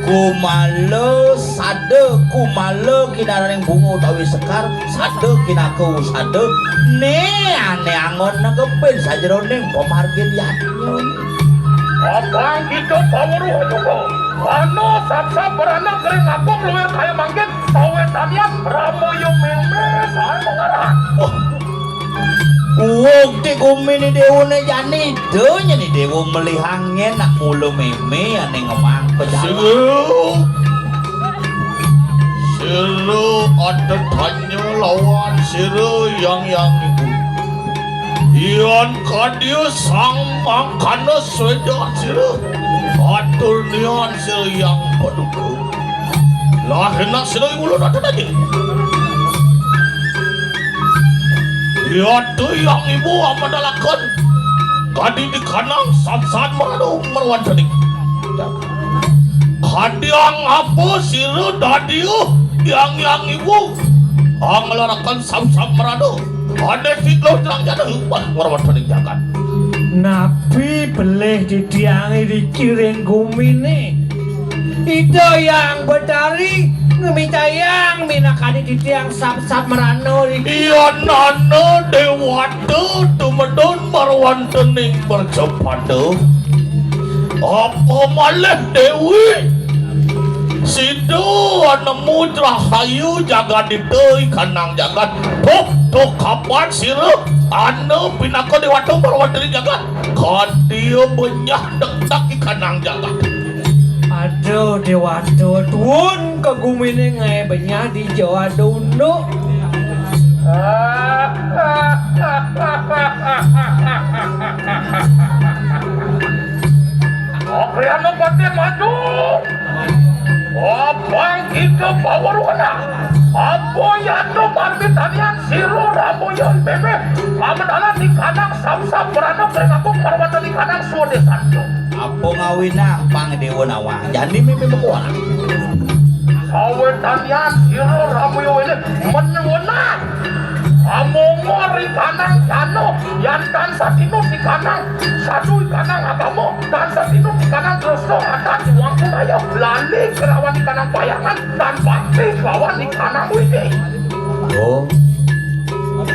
Kumala sada, kumala kinaraning bunga utawi sekar, sada kinaka usada, ne ane angon nengkepin sajeroning pamargin yatnya. Abang kita paweruh juga. Ana sapsa berana kering agung luwih kaya mangkin, sawetanian Ramaya Meme sae mangaran. Wong te gumine dewane jani, do nyeni dewa melihang ngen nak mula meme ane ngemang pejalan. Sira, sira ada tanya lawan sira yang yang ibu. Yan kadia sang mangkana sweda sira. Atur nian sira yang paduka. Lah enak sira ulun ada tadi. Ya tu yang ibu amadalaken. Kadi di kanang samsan meradu merwan tadi. Kadiang apa sira dadi, uh, yang yang ibu. Anglarakan samsan meradu. Ane sik lo terang jana, uh, merwan tadi jagat. Napi pelih titiang iriki ring gumine? Ida Hyang Betari ngemitayang minakadi titiang sap-sap merana riki. Iya nana dewata tumedun marwantening mercapada. Apa malih Dewi? Sida nemu rahayu jagadita ikanang jagat. Tuh, tuh kapan sira ana pinaka dewata marwantening jagat? Kadia benyah dekdak ikanang jagat. Aduh, dewata tuun ka gumine ngae benyah dija ada unduk. Oke, anu pati maju. Abang kita bawa ruhana. Apa yano marmitanian sira Ramaya Meme? Pamadalan di kanang samsam berana kering aku marwata di kanang suwede sanjo. Apa ngawinang pang dewa nawang? Jani meme mekuat. Sawetanian sira Ramaya Meme menyuwunang. Amongor ikanang jano, yan tan satinut ikanang sadu ikanang agama, tan satinut ikanang dosa, adat iwang budaya, lali kerawan ikanang payangan, tan bakti kelawan ikanang widi. Oh.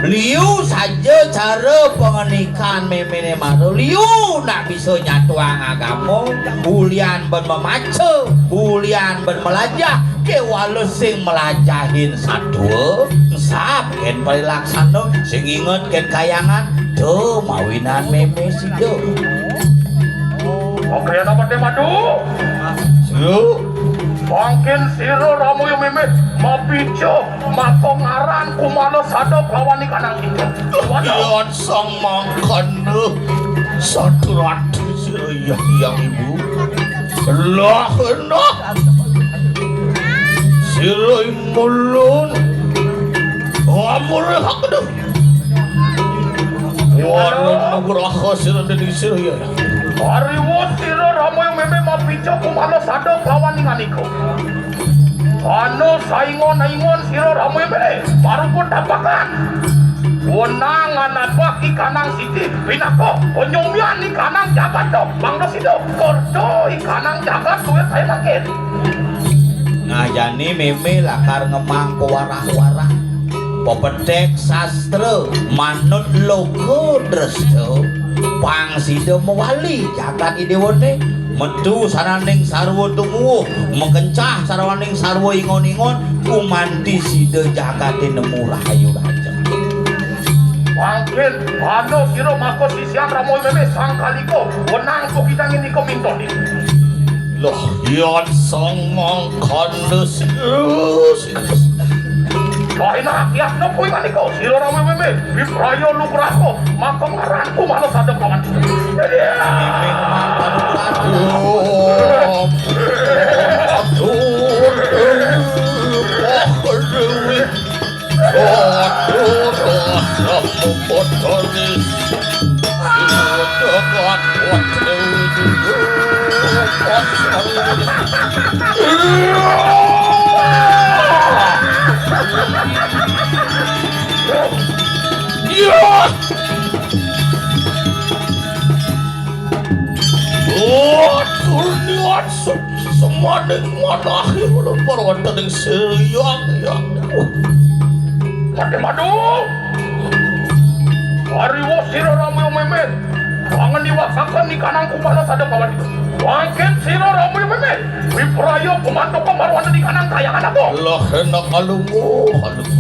Liu saja cara pengenikan memene mara. Liu nak bisa nyatuang agama, ulian ben memaca, ulian ben melajah, kewala sing melajahin satua, ensap ken parilaksana, sing inget ken kayangan, to mawinan meme sida. Oke, nama te madu. Sira. Mangkin sira Ramaya Meme mapica maka ngaran kumala sada kelawan ikanang kita. Yan sang mangkana satu ratu sira yang ibu. Lah enak. Sira imulun. Amur hak dah. Wana nugraha sira dadi sira ya. Ariwut sira Ramaya Meme mapica kumala sada kelawan inganika. Anu saingon-ingon sira Ramaya Meme maruput tapakan. Wenang anapah ikanang siti pinaka penyumian ikanang jagat to mangda sida kerja ikanang jagat duit saya makin. Nah, jani meme lakar ngemang pewarah-warah. Pepedek sastra manut loka dresta pang sida mewali jagat idewane. Metu saraning sarwa tumuwuh, makencah saraning sarwa ingon-ingon, gumanti sida jagaté nemu rahayu raja. Mangkin, ana sira maka sisian Rama Mémé sang kalika, wenang kukitangin nika mintoni. Loh, yan sang mangkanda sira. Lain rakyat nopo ingan nika, sira Rama Mémé, Wipraya Nugraha, maka ngaranku malah sadeng paman. Waduh, niat se-, semaning manahi ulun para wonten ing Seyang, ya. Waduh, waduh. Hariwa sira Rama Mémé. Wangen iwak saken nikanang kupala sadeng pawan. Wangkin sira Rama Mémé. Wipraya kumantuk kembar wonten nikanang kayangan apa? Lah, enak kalungguh, kalungguh.